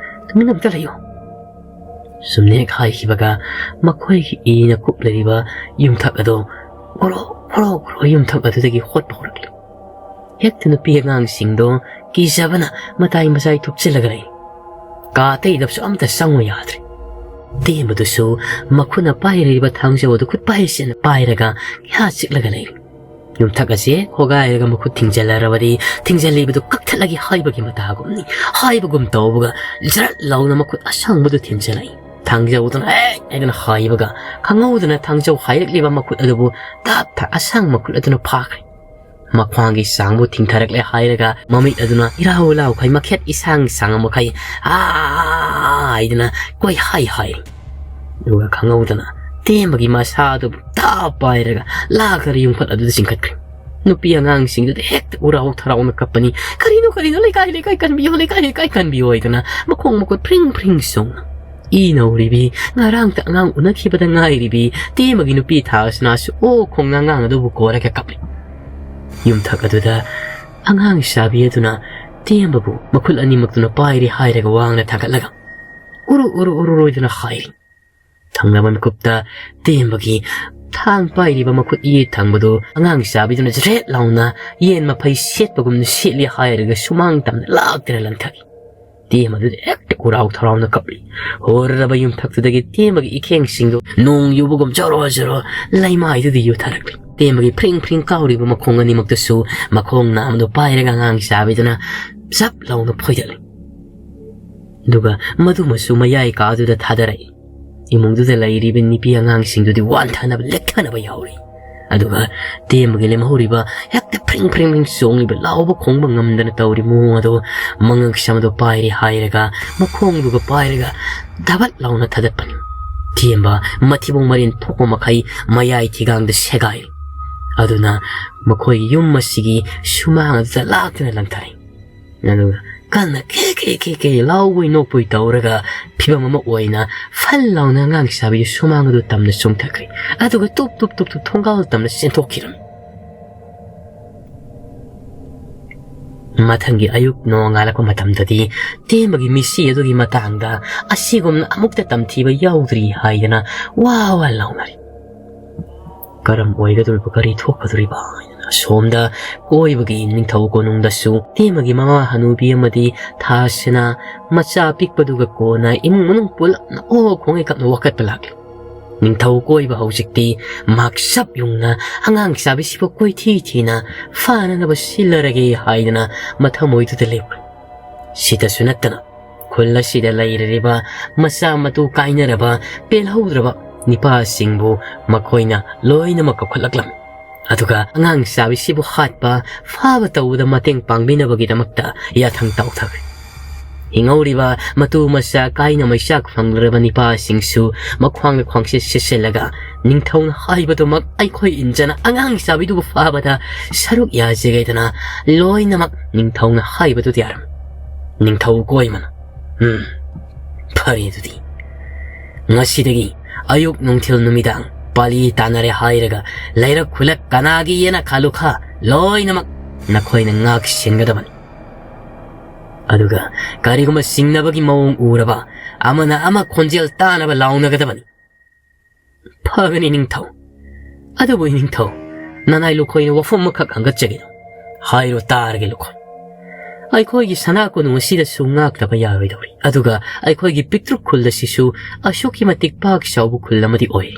ꯇꯨꯃꯤꯟ ꯑꯝꯇ ꯂꯩꯌꯨ꯫" ꯁꯨꯝꯅ ꯍꯦꯛ ꯍꯥꯏꯈꯤꯕꯒ ꯃꯈꯣꯏꯒꯤ ꯏꯅ ꯀꯨꯞꯂꯔꯤꯕ ꯌꯨꯝꯊꯛ ꯑꯗꯨ ꯒ꯭ꯔꯣ ꯒ꯭ꯔꯣ ꯒ꯭ꯔꯣ ꯌꯨꯝꯊꯛ ꯑꯗꯨꯗꯒꯤ ꯍꯣꯠꯄ ꯍꯧꯔꯛꯂꯤ꯫ ꯍꯦꯛꯇ ꯅꯨꯄꯤ ꯑꯉꯥꯡꯁꯤꯡꯗꯣ ꯀꯤꯖꯕꯅ ꯃꯇꯥꯏ ꯃꯆꯥꯏ ꯊꯨꯞꯆꯤꯜꯂꯒ ꯂꯩ꯫ ꯀꯥ ꯑꯇꯩꯗꯁꯨ ꯑꯝꯇ ꯆꯪꯉꯨ ꯌꯥꯗ꯭ꯔꯦ꯫ ꯇꯦꯝꯕꯗꯨꯁꯨ ꯃꯈꯨꯠꯅ ꯄꯥꯏꯔꯤꯕ ꯊꯥꯡꯖꯧ ꯑꯗꯨ ꯈꯨꯠ ꯄꯥꯏꯁꯤꯅ ꯄꯥꯏꯔꯒ ꯏꯍꯥ ꯆꯤꯛꯂꯒ ꯂꯩ꯫ ꯌꯨꯝꯊꯛ ꯑꯁꯦ ꯈꯣꯒꯥꯏꯔꯒ ꯃꯈꯨꯠ ꯊꯤꯡꯖꯤꯜꯂꯔꯕꯗꯤ ꯊꯤꯡꯖꯤꯜꯂꯤꯕꯗꯨ ꯀꯛꯊꯠꯂꯒꯦ ꯍꯥꯏꯕꯒꯤ ꯃꯇꯥꯒꯨꯝꯅꯤ꯫ ꯍꯥꯏꯕꯒꯨꯝ ꯇꯧꯕꯒ ꯖꯔꯠ ꯂꯥꯎꯅ ꯃꯈꯨꯠ ꯑꯁꯥꯡꯕꯗꯨ ꯊꯤꯟꯖꯤꯜꯂꯛꯏ꯫ ꯊꯥꯡꯖꯧꯗꯨꯅ "ꯍꯦꯛ" ꯍꯥꯏꯗꯨꯅ ꯍꯥꯏꯕꯒ ꯈꯪꯍꯧꯗꯅ ꯊꯥꯡꯖꯧ ꯍꯥꯏꯔꯛꯂꯤꯕ ꯃꯈꯨꯠ ꯑꯗꯨꯕꯨ ꯇꯞ ꯊꯥ ꯑꯁꯥꯡ ꯃꯈꯨꯠ ꯑꯗꯨꯅ ꯐꯥꯈ꯭ꯔꯦ꯫ ꯃꯈ꯭ꯋꯥꯡꯒꯤ ꯆꯥꯡꯕꯨ ꯊꯤꯡꯊꯔꯛꯂꯦ ꯍꯥꯏꯔꯒ ꯃꯃꯤꯠ ꯑꯗꯨꯅ ꯏꯔꯥꯎ ꯂꯥꯎꯈꯩ ꯃꯈꯦꯠ ꯏꯁꯥꯡ ꯁꯥꯡ ꯃꯈꯩ "ꯑꯥ" ꯍꯥꯏꯗꯨꯅ ꯀꯣꯏꯍꯥꯏ ꯍꯥꯏꯔꯤ꯫ ꯑꯗꯨꯒ ꯈꯪꯍꯧꯗꯅ ꯇꯦꯝꯕꯒꯤ ꯃꯁꯥ ꯑꯗꯨꯕꯨ ꯇꯥ ꯄꯥꯏꯔꯒ ꯂꯥꯛꯈꯔ ꯌꯨꯝꯈꯠ ꯑꯗꯨꯗ ꯆꯤꯡꯈꯠꯈ꯭ꯔꯦ꯫ ꯅꯨꯄꯤ ꯑꯉꯥꯡꯁꯤꯡꯗꯨꯗꯤ ꯍꯦꯛꯇ ꯎꯔꯥꯎ ꯊꯔꯥꯎꯅ ꯀꯞꯄꯅꯤ꯫ "ꯀꯔꯤꯅꯣ, ꯀꯔꯤꯅꯣ, ꯂꯩꯀꯥꯏ, ꯂꯩꯀꯥꯏ ꯀꯟꯕꯤꯌꯣ, ꯂꯩꯀꯥꯏ, ꯂꯩꯀꯥꯏ ꯀꯟꯕꯤꯌꯣ" ꯍꯥꯏꯗꯅ ꯃꯈꯣꯡ ꯃꯈꯨꯠ ꯐ꯭ꯔꯤꯡ ꯐ꯭ꯔꯤꯡ ꯆꯣꯡꯅ꯫ ꯏ ꯅꯧꯔꯤꯕꯤ, ꯉꯔꯥꯡꯇ ꯑꯉꯥꯡ ꯎꯅꯈꯤꯕꯗ ꯉꯥꯏꯔꯤꯕꯤ ꯇꯦꯝꯕꯒꯤ ꯅꯨꯄꯤ ꯊꯥꯁꯅꯥꯁꯨ ꯑꯣ ꯈꯣꯡꯅ ꯑꯉꯥꯡ ꯑꯗꯨꯕꯨ ꯀꯣꯔꯒ ꯀꯞꯂꯤ꯫ ꯌꯨꯝꯊꯛ ꯑꯗꯨꯗ ꯑꯉꯥꯡ ꯆꯥꯕꯤ ꯑꯗꯨꯅ ꯇꯦꯝꯕꯕꯨ ꯃꯈꯨꯠ ꯑꯅꯤꯃꯛꯇꯨꯅ ꯄꯥꯏꯔꯦ ꯍꯥꯏꯔꯒ ꯋꯥꯡꯅ ꯊꯥꯡꯒꯠꯂꯒ ꯎꯔꯨ ꯎꯔꯨ ꯎꯔꯨ ꯔꯣꯏꯗꯨꯅ ꯍꯥꯏꯔꯤ꯫ ꯊꯪꯅꯕ ꯃꯤꯀꯨꯞꯇ ꯇꯦꯝꯕꯒꯤ ꯊꯥꯡ ꯄꯥꯏꯔꯤꯕ ꯃꯈꯨꯠ ꯌꯦꯠ ꯊꯪꯕꯗꯨ ꯑꯉꯥꯡ ꯆꯥꯕꯤꯗꯨꯅ ꯖ꯭ꯔꯦꯠ ꯂꯥꯎꯅ ꯌꯦꯟ ꯃꯐꯩ ꯁꯦꯠꯄꯒꯨꯝꯅ ꯁꯦꯠꯂꯤ ꯍꯥꯏꯔꯒ ꯁꯨꯃꯥꯡ ꯇꯝꯅ ꯂꯥꯛꯇꯨꯅ ꯂꯪꯊꯈꯤ꯫ ꯇꯦꯝꯕꯗꯨꯗꯤ ꯍꯦꯛꯇ ꯎꯔꯥꯎ ꯊꯔꯥꯎꯅ ꯀꯞꯂꯤ꯫ ꯍꯣꯔꯔꯕ ꯌꯨꯝꯊꯛꯇꯨꯗꯒꯤ ꯇꯦꯝꯕꯒꯤ ꯏꯈꯦꯡꯁꯤꯡꯗꯨ ꯅꯣꯡ ꯌꯨꯕꯒꯨꯝ ꯖꯣꯔꯣ ꯖꯣꯔꯣ ꯂꯩꯃꯥꯏꯗꯨꯗ ꯌꯨꯊꯔꯛꯂꯤ꯫ ꯇꯦꯝꯕꯒꯤ ꯐ꯭ꯔꯤꯡ ꯐ꯭ꯔꯤꯡ ꯀꯥꯎꯔꯤꯕ ꯃꯈꯣꯡ ꯑꯅꯤꯃꯛꯇꯁꯨ ꯃꯈꯣꯡ ꯅꯥꯝꯃꯗꯨ ꯄꯥꯏꯔꯒ ꯑꯉꯥꯡ ꯆꯥꯕꯤꯗꯨꯅ ꯆꯞ ꯂꯥꯎꯅ ꯐꯣꯏꯗꯠꯂꯤ꯫ ꯑꯗꯨꯒ ꯃꯗꯨꯃꯁꯨ ꯃꯌꯥꯏ ꯀꯥꯗꯨꯗ ꯊꯥꯗꯔꯛꯏ꯫ ꯏꯃꯨꯡꯗꯨꯗ ꯂꯩꯔꯤꯕ ꯅꯨꯄꯤ ꯑꯉꯥꯡꯁꯤꯡꯗꯨꯗꯤ ꯋꯥꯟꯊꯅꯕ ꯂꯦꯛꯊꯅꯕ ꯌꯥꯎꯔꯤ꯫ ꯑꯗꯨꯒ ꯇꯦꯝꯕꯒꯤ ꯂꯦꯝꯍꯧꯔꯤꯕ ꯍꯦꯛꯇ ꯐ꯭ꯔꯤꯡ ꯐ꯭ꯔꯤꯡ ꯐ꯭ꯔꯤꯡ ꯆꯣꯡꯂꯤꯕ, ꯂꯥꯎꯕ ꯈꯣꯡꯕ ꯉꯝꯗꯅ ꯇꯧꯔꯤ ꯃꯑꯣꯡ ꯑꯗꯣ ꯃꯉꯛ ꯁꯝꯗꯣ ꯄꯥꯏꯔꯤ ꯍꯥꯏꯔꯒ ꯃꯈꯣꯡꯗꯨꯒ ꯄꯥꯏꯔꯒ ꯙꯕꯠ ꯂꯥꯎꯅ ꯊꯥꯗꯠꯄꯅꯤ꯫ ꯇꯦꯝꯕ ꯃꯊꯤꯕꯣꯡ ꯃꯔꯤꯟ ꯊꯣꯛꯄ ꯃꯈꯩ ꯃꯌꯥꯏ ꯊꯤꯒꯥꯡꯗ ꯁꯦꯒꯥꯏꯔꯤ꯫ ꯑꯗꯨꯅ ꯃꯈꯣꯏꯒꯤ ꯌꯨꯝ ꯑꯁꯤꯒꯤ ꯁꯨꯃꯥꯡ ꯑꯗꯨꯗ ꯂꯥꯛꯇꯨꯅ ꯂꯪꯊꯔꯛꯏ꯫ ꯑꯗꯨꯒ ꯀꯟꯅ ꯀꯦ ꯀꯦ ꯀꯦ ꯀꯦ ꯂꯥꯎꯕꯣꯏ ꯅꯣꯛꯄꯣꯏ ꯇꯧꯔꯒ ꯐꯤꯕꯝ ꯑꯃ ꯑꯣꯏꯅ ꯐꯜ ꯂꯥꯎꯅ ꯑꯉꯥꯡ ꯁꯥꯕꯤꯒꯤ ꯁꯨꯃꯥꯡ ꯑꯗꯨ ꯇꯝꯅ ꯆꯨꯝꯊꯈ꯭ꯔꯦ꯫ ꯑꯗꯨꯒ ꯇꯨꯞ ꯇꯨꯞ ꯇꯨꯞ ꯇꯨꯞ ꯊꯣꯡꯒꯥꯜ ꯇꯝꯅ ꯆꯦꯟꯊꯣꯛꯈꯤꯔꯝꯃꯤ꯫ ꯃꯊꯪꯒꯤ ꯑꯌꯨꯛ ꯅꯣꯡꯉꯥꯜꯂꯛꯄ ꯃꯇꯝꯗꯗꯤ ꯇꯦꯝꯕꯒꯤ ꯃꯤꯠꯁꯤ ꯑꯗꯨꯒꯤ ꯃꯇꯥꯡꯗ ꯑꯁꯤꯒꯨꯝꯅ ꯑꯃꯨꯛꯇ ꯇꯝꯊꯤꯕ ꯌꯥꯎꯗ꯭ꯔꯤ ꯍꯥꯏꯗꯅ ꯋꯥ ꯋꯥ ꯂꯥꯎꯅꯔꯤ꯫ ꯀꯔꯝ ꯑꯣꯏꯒꯗꯧꯔꯤꯕ, ꯀꯔꯤ ꯊꯣꯛꯀꯗꯧꯔꯤꯕ ꯍꯥꯏꯗꯅ ꯑꯁꯣꯝꯗ ꯀꯣꯏꯕꯒꯤ ꯅꯤꯡꯊꯧ ꯀꯣꯅꯨꯡꯗꯁꯨ ꯇꯦꯝꯕꯒꯤ ꯃꯃꯥ ꯍꯅꯨꯕꯤ ꯑꯃꯗꯤ ꯊꯥꯁꯤꯅ ꯃꯆꯥ ꯄꯤꯛꯄꯗꯨꯒ ꯀꯣꯟꯅ ꯏꯃꯨꯡ ꯃꯅꯨꯡ ꯄꯨꯂꯞꯅ ꯑꯣ ꯈꯣꯡꯉꯩ ꯀꯞꯅ ꯋꯥꯀꯠꯄ ꯂꯥꯛꯂꯤ꯫ ꯅꯤꯡꯊꯧ ꯀꯣꯏꯕ ꯍꯧꯖꯤꯛꯇꯤ ꯃꯍꯥꯛ ꯁꯞ ꯌꯨꯡꯅ ꯑꯉꯥꯡ ꯆꯥꯕꯤꯁꯤꯕꯨ ꯀꯣꯏꯊꯤ ꯊꯤꯅ ꯐꯥꯅꯅꯕ ꯁꯤꯜꯂꯔꯒꯦ ꯍꯥꯏꯗꯅ ꯃꯊꯃꯣꯏꯗꯨꯗ ꯂꯦꯞꯈ꯭ꯔꯦ꯫ ꯁꯤꯗꯁꯨ ꯅꯠꯇꯅ ꯈꯨꯜ ꯑꯁꯤꯗ ꯂꯩꯔꯤꯕ ꯃꯆꯥ ꯃꯇꯨ ꯀꯥꯏꯅꯔꯕ, ꯄꯦꯜꯍꯧꯗ꯭ꯔꯕ ꯅꯤꯄꯥꯁꯤꯡꯕꯨ ꯃꯈꯣꯏꯅ ꯂꯣꯏꯅꯃꯛ ꯀꯧꯈꯠꯂꯛꯂꯝꯃꯤ꯫ ꯑꯗꯨꯒ ꯑꯉꯥꯡ ꯆꯥꯕꯤꯁꯤꯕꯨ ꯍꯥꯠꯄ, ꯐꯥꯕ ꯇꯧꯕꯗ ꯃꯇꯦꯡ ꯄꯥꯡꯕꯤꯅꯕꯒꯤꯗꯃꯛꯇ ꯌꯥꯊꯪ ꯇꯥꯎꯊꯈ꯭ꯔꯦ꯫ ꯍꯤꯡꯍꯧꯔꯤꯕ ꯃꯇꯨ ꯃꯆꯥ ꯀꯥꯏꯅ ꯃꯩꯆꯥꯛ ꯐꯪꯂꯔꯕ ꯅꯤꯄꯥꯁꯤꯡꯁꯨ ꯃꯈ꯭ꯋꯥꯡꯗ ꯈ꯭ꯋꯥꯡꯁꯦꯠ ꯁꯦꯠꯆꯜꯂꯒ ꯅꯤꯡꯊꯧꯅ ꯍꯥꯏꯕꯗꯨꯃꯛ ꯑꯩꯈꯣꯏ ꯏꯟꯖꯅ ꯑꯉꯥꯡ ꯆꯥꯕꯤꯗꯨꯕꯨ ꯐꯥꯕꯗ ꯁꯔꯨꯛ ꯌꯥꯖꯒꯦꯗꯅ ꯂꯣꯏꯅꯃꯛ ꯅꯤꯡꯊꯧꯅ ꯍꯥꯏꯕꯗꯨꯗꯤ ꯌꯥꯔꯝꯃꯤ꯫ ꯅꯤꯡꯊꯧ ꯀꯣꯏꯃꯅ, "ꯎꯝ, ꯐꯔꯦ ꯑꯗꯨꯗꯤ꯫ ꯉꯁꯤꯗꯒꯤ ꯑꯌꯨꯛ ꯅꯨꯡꯊꯤꯜ ꯅꯨꯃꯤꯗꯥꯡ ꯄꯥꯂꯤ ꯇꯥꯅꯔꯦ ꯍꯥꯏꯔꯒ ꯂꯩꯔꯛ ꯈꯨꯜꯂꯛ ꯀꯅꯥꯒꯤ ꯌꯦꯅ ꯈꯥꯂꯨꯈꯥ ꯂꯣꯏꯅꯃꯛ ꯅꯈꯣꯏꯅ ꯉꯥꯛ ꯁꯦꯟꯒꯗꯕꯅꯤ꯫ ꯑꯗꯨꯒ ꯀꯔꯤꯒꯨꯝꯕ ꯆꯤꯡꯅꯕꯒꯤ ꯃꯑꯣꯡ ꯎꯔꯕ ꯑꯃꯅ ꯑꯃ ꯈꯣꯟꯖꯦꯜ ꯇꯥꯅꯕ ꯂꯥꯎꯅꯒꯗꯕꯅꯤ꯫" "ꯐꯒꯅꯤ ꯅꯤꯡꯊꯧ꯫ ꯑꯗꯨꯕꯨ ꯅꯤꯡꯊꯧ, ꯅꯅꯥꯏ ꯂꯨꯈꯣꯏꯅ ꯋꯥꯐꯝ ꯑꯃꯈꯛ ꯍꯪꯒꯠꯆꯒꯦ꯫ ꯍꯥꯏꯔꯣ ꯇꯥꯔꯒꯦ ꯂꯨꯈꯣꯏ꯫ ꯑꯩꯈꯣꯏꯒꯤ ꯁꯅꯥ ꯀꯣꯅꯨꯡ ꯑꯁꯤꯗꯁꯨ ꯉꯥꯛꯇꯕ ꯌꯥꯔꯣꯏꯗꯧꯔꯤ꯫ ꯑꯗꯨꯒ ꯑꯩꯈꯣꯏꯒꯤ ꯄꯤꯛꯇ꯭ꯔꯨ ꯈꯨꯜ ꯑꯁꯤꯁꯨ ꯑꯁꯨꯛꯀꯤ ꯃꯇꯤꯛ ꯄꯥꯛ ꯆꯥꯎꯕ ꯈꯨꯜ ꯑꯃꯗꯤ ꯑꯣꯏ꯫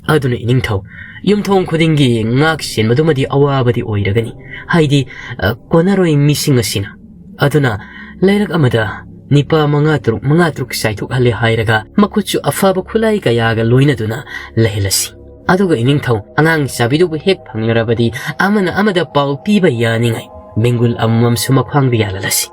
ꯑꯗꯨꯅ ꯏꯅꯤꯡꯊꯧ, ꯌꯨꯝꯊꯣꯡ ꯈꯨꯗꯤꯡꯒꯤ ꯉꯥꯛ ꯁꯦꯟꯕꯗꯨꯃꯗꯤ ꯑꯋꯥꯕꯗꯤ ꯑꯣꯏꯔꯒꯅꯤ꯫ ꯍꯥꯏꯗꯤ, ꯑ, ꯀꯣꯟꯅꯔꯣꯏ ꯃꯤꯁꯤꯡ ꯑꯁꯤꯅ꯫ ꯑꯗꯨꯅ ꯂꯩꯔꯛ ꯑꯃꯗ ꯅꯤꯄꯥ ꯃꯉꯥ ꯇꯔꯨꯛ, ꯃꯉꯥ ꯇꯔꯨꯛ ꯆꯥꯏꯊꯣꯛꯍꯜꯂꯦ ꯍꯥꯏꯔꯒ ꯃꯈꯨꯠꯁꯨ ꯑꯐꯕ ꯈꯨꯠꯂꯥꯏ ꯀꯌꯥꯒ ꯂꯣꯏꯅꯗꯨꯅ ꯂꯩꯍꯜꯂꯁꯤ꯫ ꯑꯗꯨꯒ ꯏꯅꯤꯡꯊꯧ, ꯑꯉꯥꯡ ꯆꯥꯕꯤꯗꯨꯕꯨ ꯍꯦꯛ ꯐꯪꯂꯔꯕꯗꯤ ꯑꯃꯅ ꯑꯃꯗ ꯄꯥꯎ ꯄꯤꯕ ꯌꯥꯅꯤꯡꯉꯥꯏ ꯃꯦꯡꯒꯨꯜ ꯑꯃꯃꯝꯁꯨ ꯃꯈ꯭ꯋꯥꯡꯗ ꯌꯥꯜꯍꯜꯂꯁꯤ꯫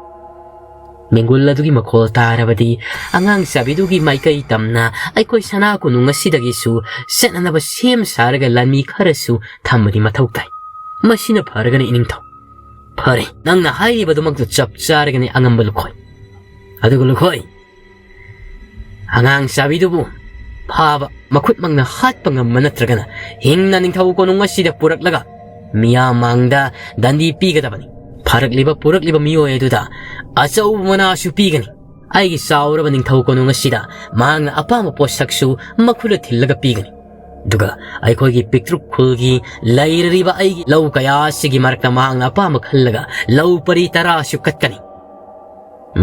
ꯃꯦꯡꯒꯨꯜ ꯑꯗꯨꯒꯤ ꯃꯈꯣꯜ ꯇꯥꯔꯕꯗꯤ ꯑꯉꯥꯡ ꯆꯥꯕꯤꯗꯨꯒꯤ ꯃꯥꯏꯀꯩ ꯇꯝꯅ ꯑꯩꯈꯣꯏ ꯁꯅꯥ ꯀꯣꯅꯨꯡ ꯑꯁꯤꯗꯒꯤꯁꯨ ꯆꯠꯅꯅꯕ ꯁꯦꯝ ꯁꯥꯔꯒ ꯂꯥꯟꯃꯤ ꯈꯔꯁꯨ ꯊꯝꯕꯗꯤ ꯃꯊꯧ ꯇꯥꯏ꯫ ꯃꯁꯤꯅ ꯐꯔꯒꯅꯤ ꯏꯅꯤꯡꯊꯧ꯫ ꯐꯔꯦ, ꯅꯪꯅ ꯍꯥꯏꯔꯤꯕꯗꯨꯃꯛꯇ ꯆꯞ ꯆꯥꯔꯒꯅꯤ ꯑꯉꯝꯕ ꯂꯨꯈꯣꯏ꯫ ꯑꯗꯨꯒ ꯂꯨꯈꯣꯏ, ꯑꯉꯥꯡ ꯆꯥꯕꯤꯗꯨꯕꯨ ꯐꯥꯕ, ꯃꯈꯨꯠꯃꯛꯅ ꯍꯥꯠꯄ ꯉꯝꯕ ꯅꯠꯇ꯭ꯔꯒꯅ ꯍꯤꯡꯅ ꯅꯤꯡꯊꯧ ꯀꯣꯅꯨꯡ ꯑꯁꯤꯗ ꯄꯨꯔꯛꯂꯒ ꯃꯤꯌꯥꯝ ꯃꯥꯡꯗ ꯗꯟꯗꯤ ꯄꯤꯒꯗꯕꯅꯤ꯫ ꯐꯥꯔꯛꯂꯤꯕ ꯄꯨꯔꯛꯂꯤꯕ ꯃꯤꯑꯣꯏ ꯑꯗꯨꯗ ꯑꯆꯧꯕ ꯃꯅꯥꯁꯨ ꯄꯤꯒꯅꯤ꯫ ꯑꯩꯒꯤ ꯆꯥꯎꯔꯕ ꯅꯤꯡꯊꯧ ꯀꯣꯅꯨꯡ ꯑꯁꯤꯗ ꯃꯍꯥꯛꯅ ꯑꯄꯥꯝꯕ ꯄꯣꯠꯁꯛꯁꯨ ꯃꯈꯨꯠꯇ ꯊꯤꯜꯂꯒ ꯄꯤꯒꯅꯤ꯫ ꯑꯗꯨꯒ ꯑꯩꯈꯣꯏꯒꯤ ꯄꯤꯛꯇ꯭ꯔꯨ ꯈꯨꯜꯒꯤ ꯂꯩꯔꯤꯕ ꯑꯩꯒꯤ ꯂꯧ ꯀꯌꯥ ꯑꯁꯤꯒꯤ ꯃꯔꯛꯇ ꯃꯍꯥꯛꯅ ꯑꯄꯥꯝꯕ ꯈꯜꯂꯒ ꯂꯧ ꯄꯔꯤ ꯇꯔꯥꯁꯨ ꯀꯠꯀꯅꯤ꯫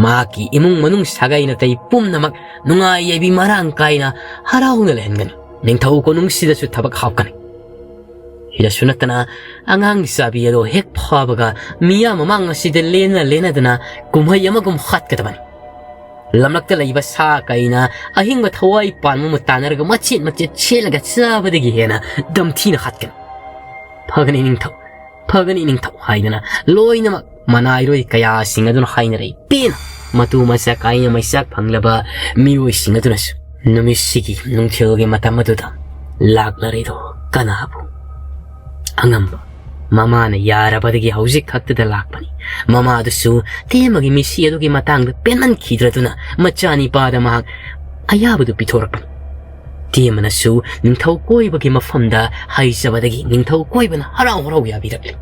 ꯃꯍꯥꯛꯀꯤ ꯏꯃꯨꯡ ꯃꯅꯨꯡ ꯁꯥꯒꯩ ꯅꯥꯇꯩ ꯄꯨꯝꯅꯃꯛ ꯅꯨꯡꯉꯥꯏ ꯌꯥꯏꯕꯤ ꯃꯔꯥꯡ ꯀꯥꯏꯅ ꯍꯔꯥꯎꯅ ꯂꯩꯍꯟꯒꯅꯤ꯫ ꯅꯤꯡꯊꯧ ꯀꯣꯅꯨꯡꯁꯤꯗꯁꯨ ꯊꯕꯛ ꯍꯥꯞꯀꯅꯤ꯫ ꯁꯤꯗꯁꯨ ꯅꯠꯇꯅ ꯑꯉꯥꯡ ꯆꯥꯕꯤ ꯑꯗꯣ ꯍꯦꯛ ꯐꯥꯕꯒ ꯃꯤꯌꯥꯝ ꯃꯃꯥꯡ ꯑꯁꯤꯗ ꯂꯦꯟꯅ ꯂꯦꯟꯅꯗꯨꯅ ꯀꯨꯝꯍꯩ ꯑꯃꯒꯨꯝ ꯍꯥꯠꯀꯗꯕꯅꯤ꯫ ꯂꯝꯂꯛꯇ ꯂꯩꯕ ꯁꯥ ꯀꯩꯅ ꯑꯍꯤꯡꯕ ꯊꯋꯥꯏ ꯄꯥꯟꯕ ꯑꯃ ꯇꯥꯟꯅꯔꯒ ꯃꯆꯦꯠ ꯃꯆꯦꯠ ꯁꯦꯠꯂꯒ ꯆꯥꯕꯗꯒꯤ ꯍꯦꯟꯅ ꯗꯝꯊꯤꯅ ꯍꯥꯠꯀꯅꯤ꯫ "ꯐꯒꯅꯤ ꯅꯤꯡꯊꯧ, ꯐꯒꯅꯤ ꯅꯤꯡꯊꯧ" ꯍꯥꯏꯗꯅ ꯂꯣꯏꯅꯃꯛ ꯃꯅꯥꯏꯔꯣꯏ ꯀꯌꯥꯁꯤꯡ ꯑꯗꯨꯅ ꯍꯥꯏꯅꯔꯛꯏ꯫ ꯄꯦꯟꯅ ꯃꯇꯨ ꯃꯆꯥ ꯀꯥꯏꯅ ꯃꯩꯆꯥꯛ ꯐꯪꯂꯕ ꯃꯤꯑꯣꯏꯁꯤꯡ ꯑꯗꯨꯅꯁꯨ ꯅꯨꯃꯤꯠꯁꯤꯒꯤ ꯅꯨꯡꯊꯤꯜꯒꯤ ꯃꯇꯝ ꯑꯗꯨꯗ ꯂꯥꯛꯂꯔꯤꯗꯣ ꯀꯅꯥꯕꯨ? ꯑꯉꯝꯕ ꯃꯃꯥꯅ ꯌꯥꯔꯕꯗꯒꯤ ꯍꯧꯖꯤꯛ ꯈꯛꯇꯗ ꯂꯥꯛꯄꯅꯤ꯫ ꯃꯃꯥꯗꯨꯁꯨ ꯇꯦꯝꯃꯒꯤ ꯃꯤꯁꯤ ꯑꯗꯨꯒꯤ ꯃꯇꯥꯡꯗ ꯄꯦꯟꯃꯟꯈꯤꯗ꯭ꯔꯗꯨꯅ ꯃꯆꯥꯅꯤꯄꯥꯗ ꯃꯍꯥꯛ ꯑꯌꯥꯕꯗꯨ ꯄꯤꯊꯣꯔꯛꯄꯅꯤ꯫ ꯇꯦꯝꯃꯅꯁꯨ ꯅꯤꯡꯊꯧ ꯀꯣꯏꯕꯒꯤ ꯃꯐꯝꯗ ꯍꯥꯏꯖꯕꯗꯒꯤ ꯅꯤꯡꯊꯧ ꯀꯣꯏꯕꯅ ꯍꯔꯥꯎ ꯍꯔꯥꯎ ꯌꯥꯕꯤꯔꯛꯂꯤ꯫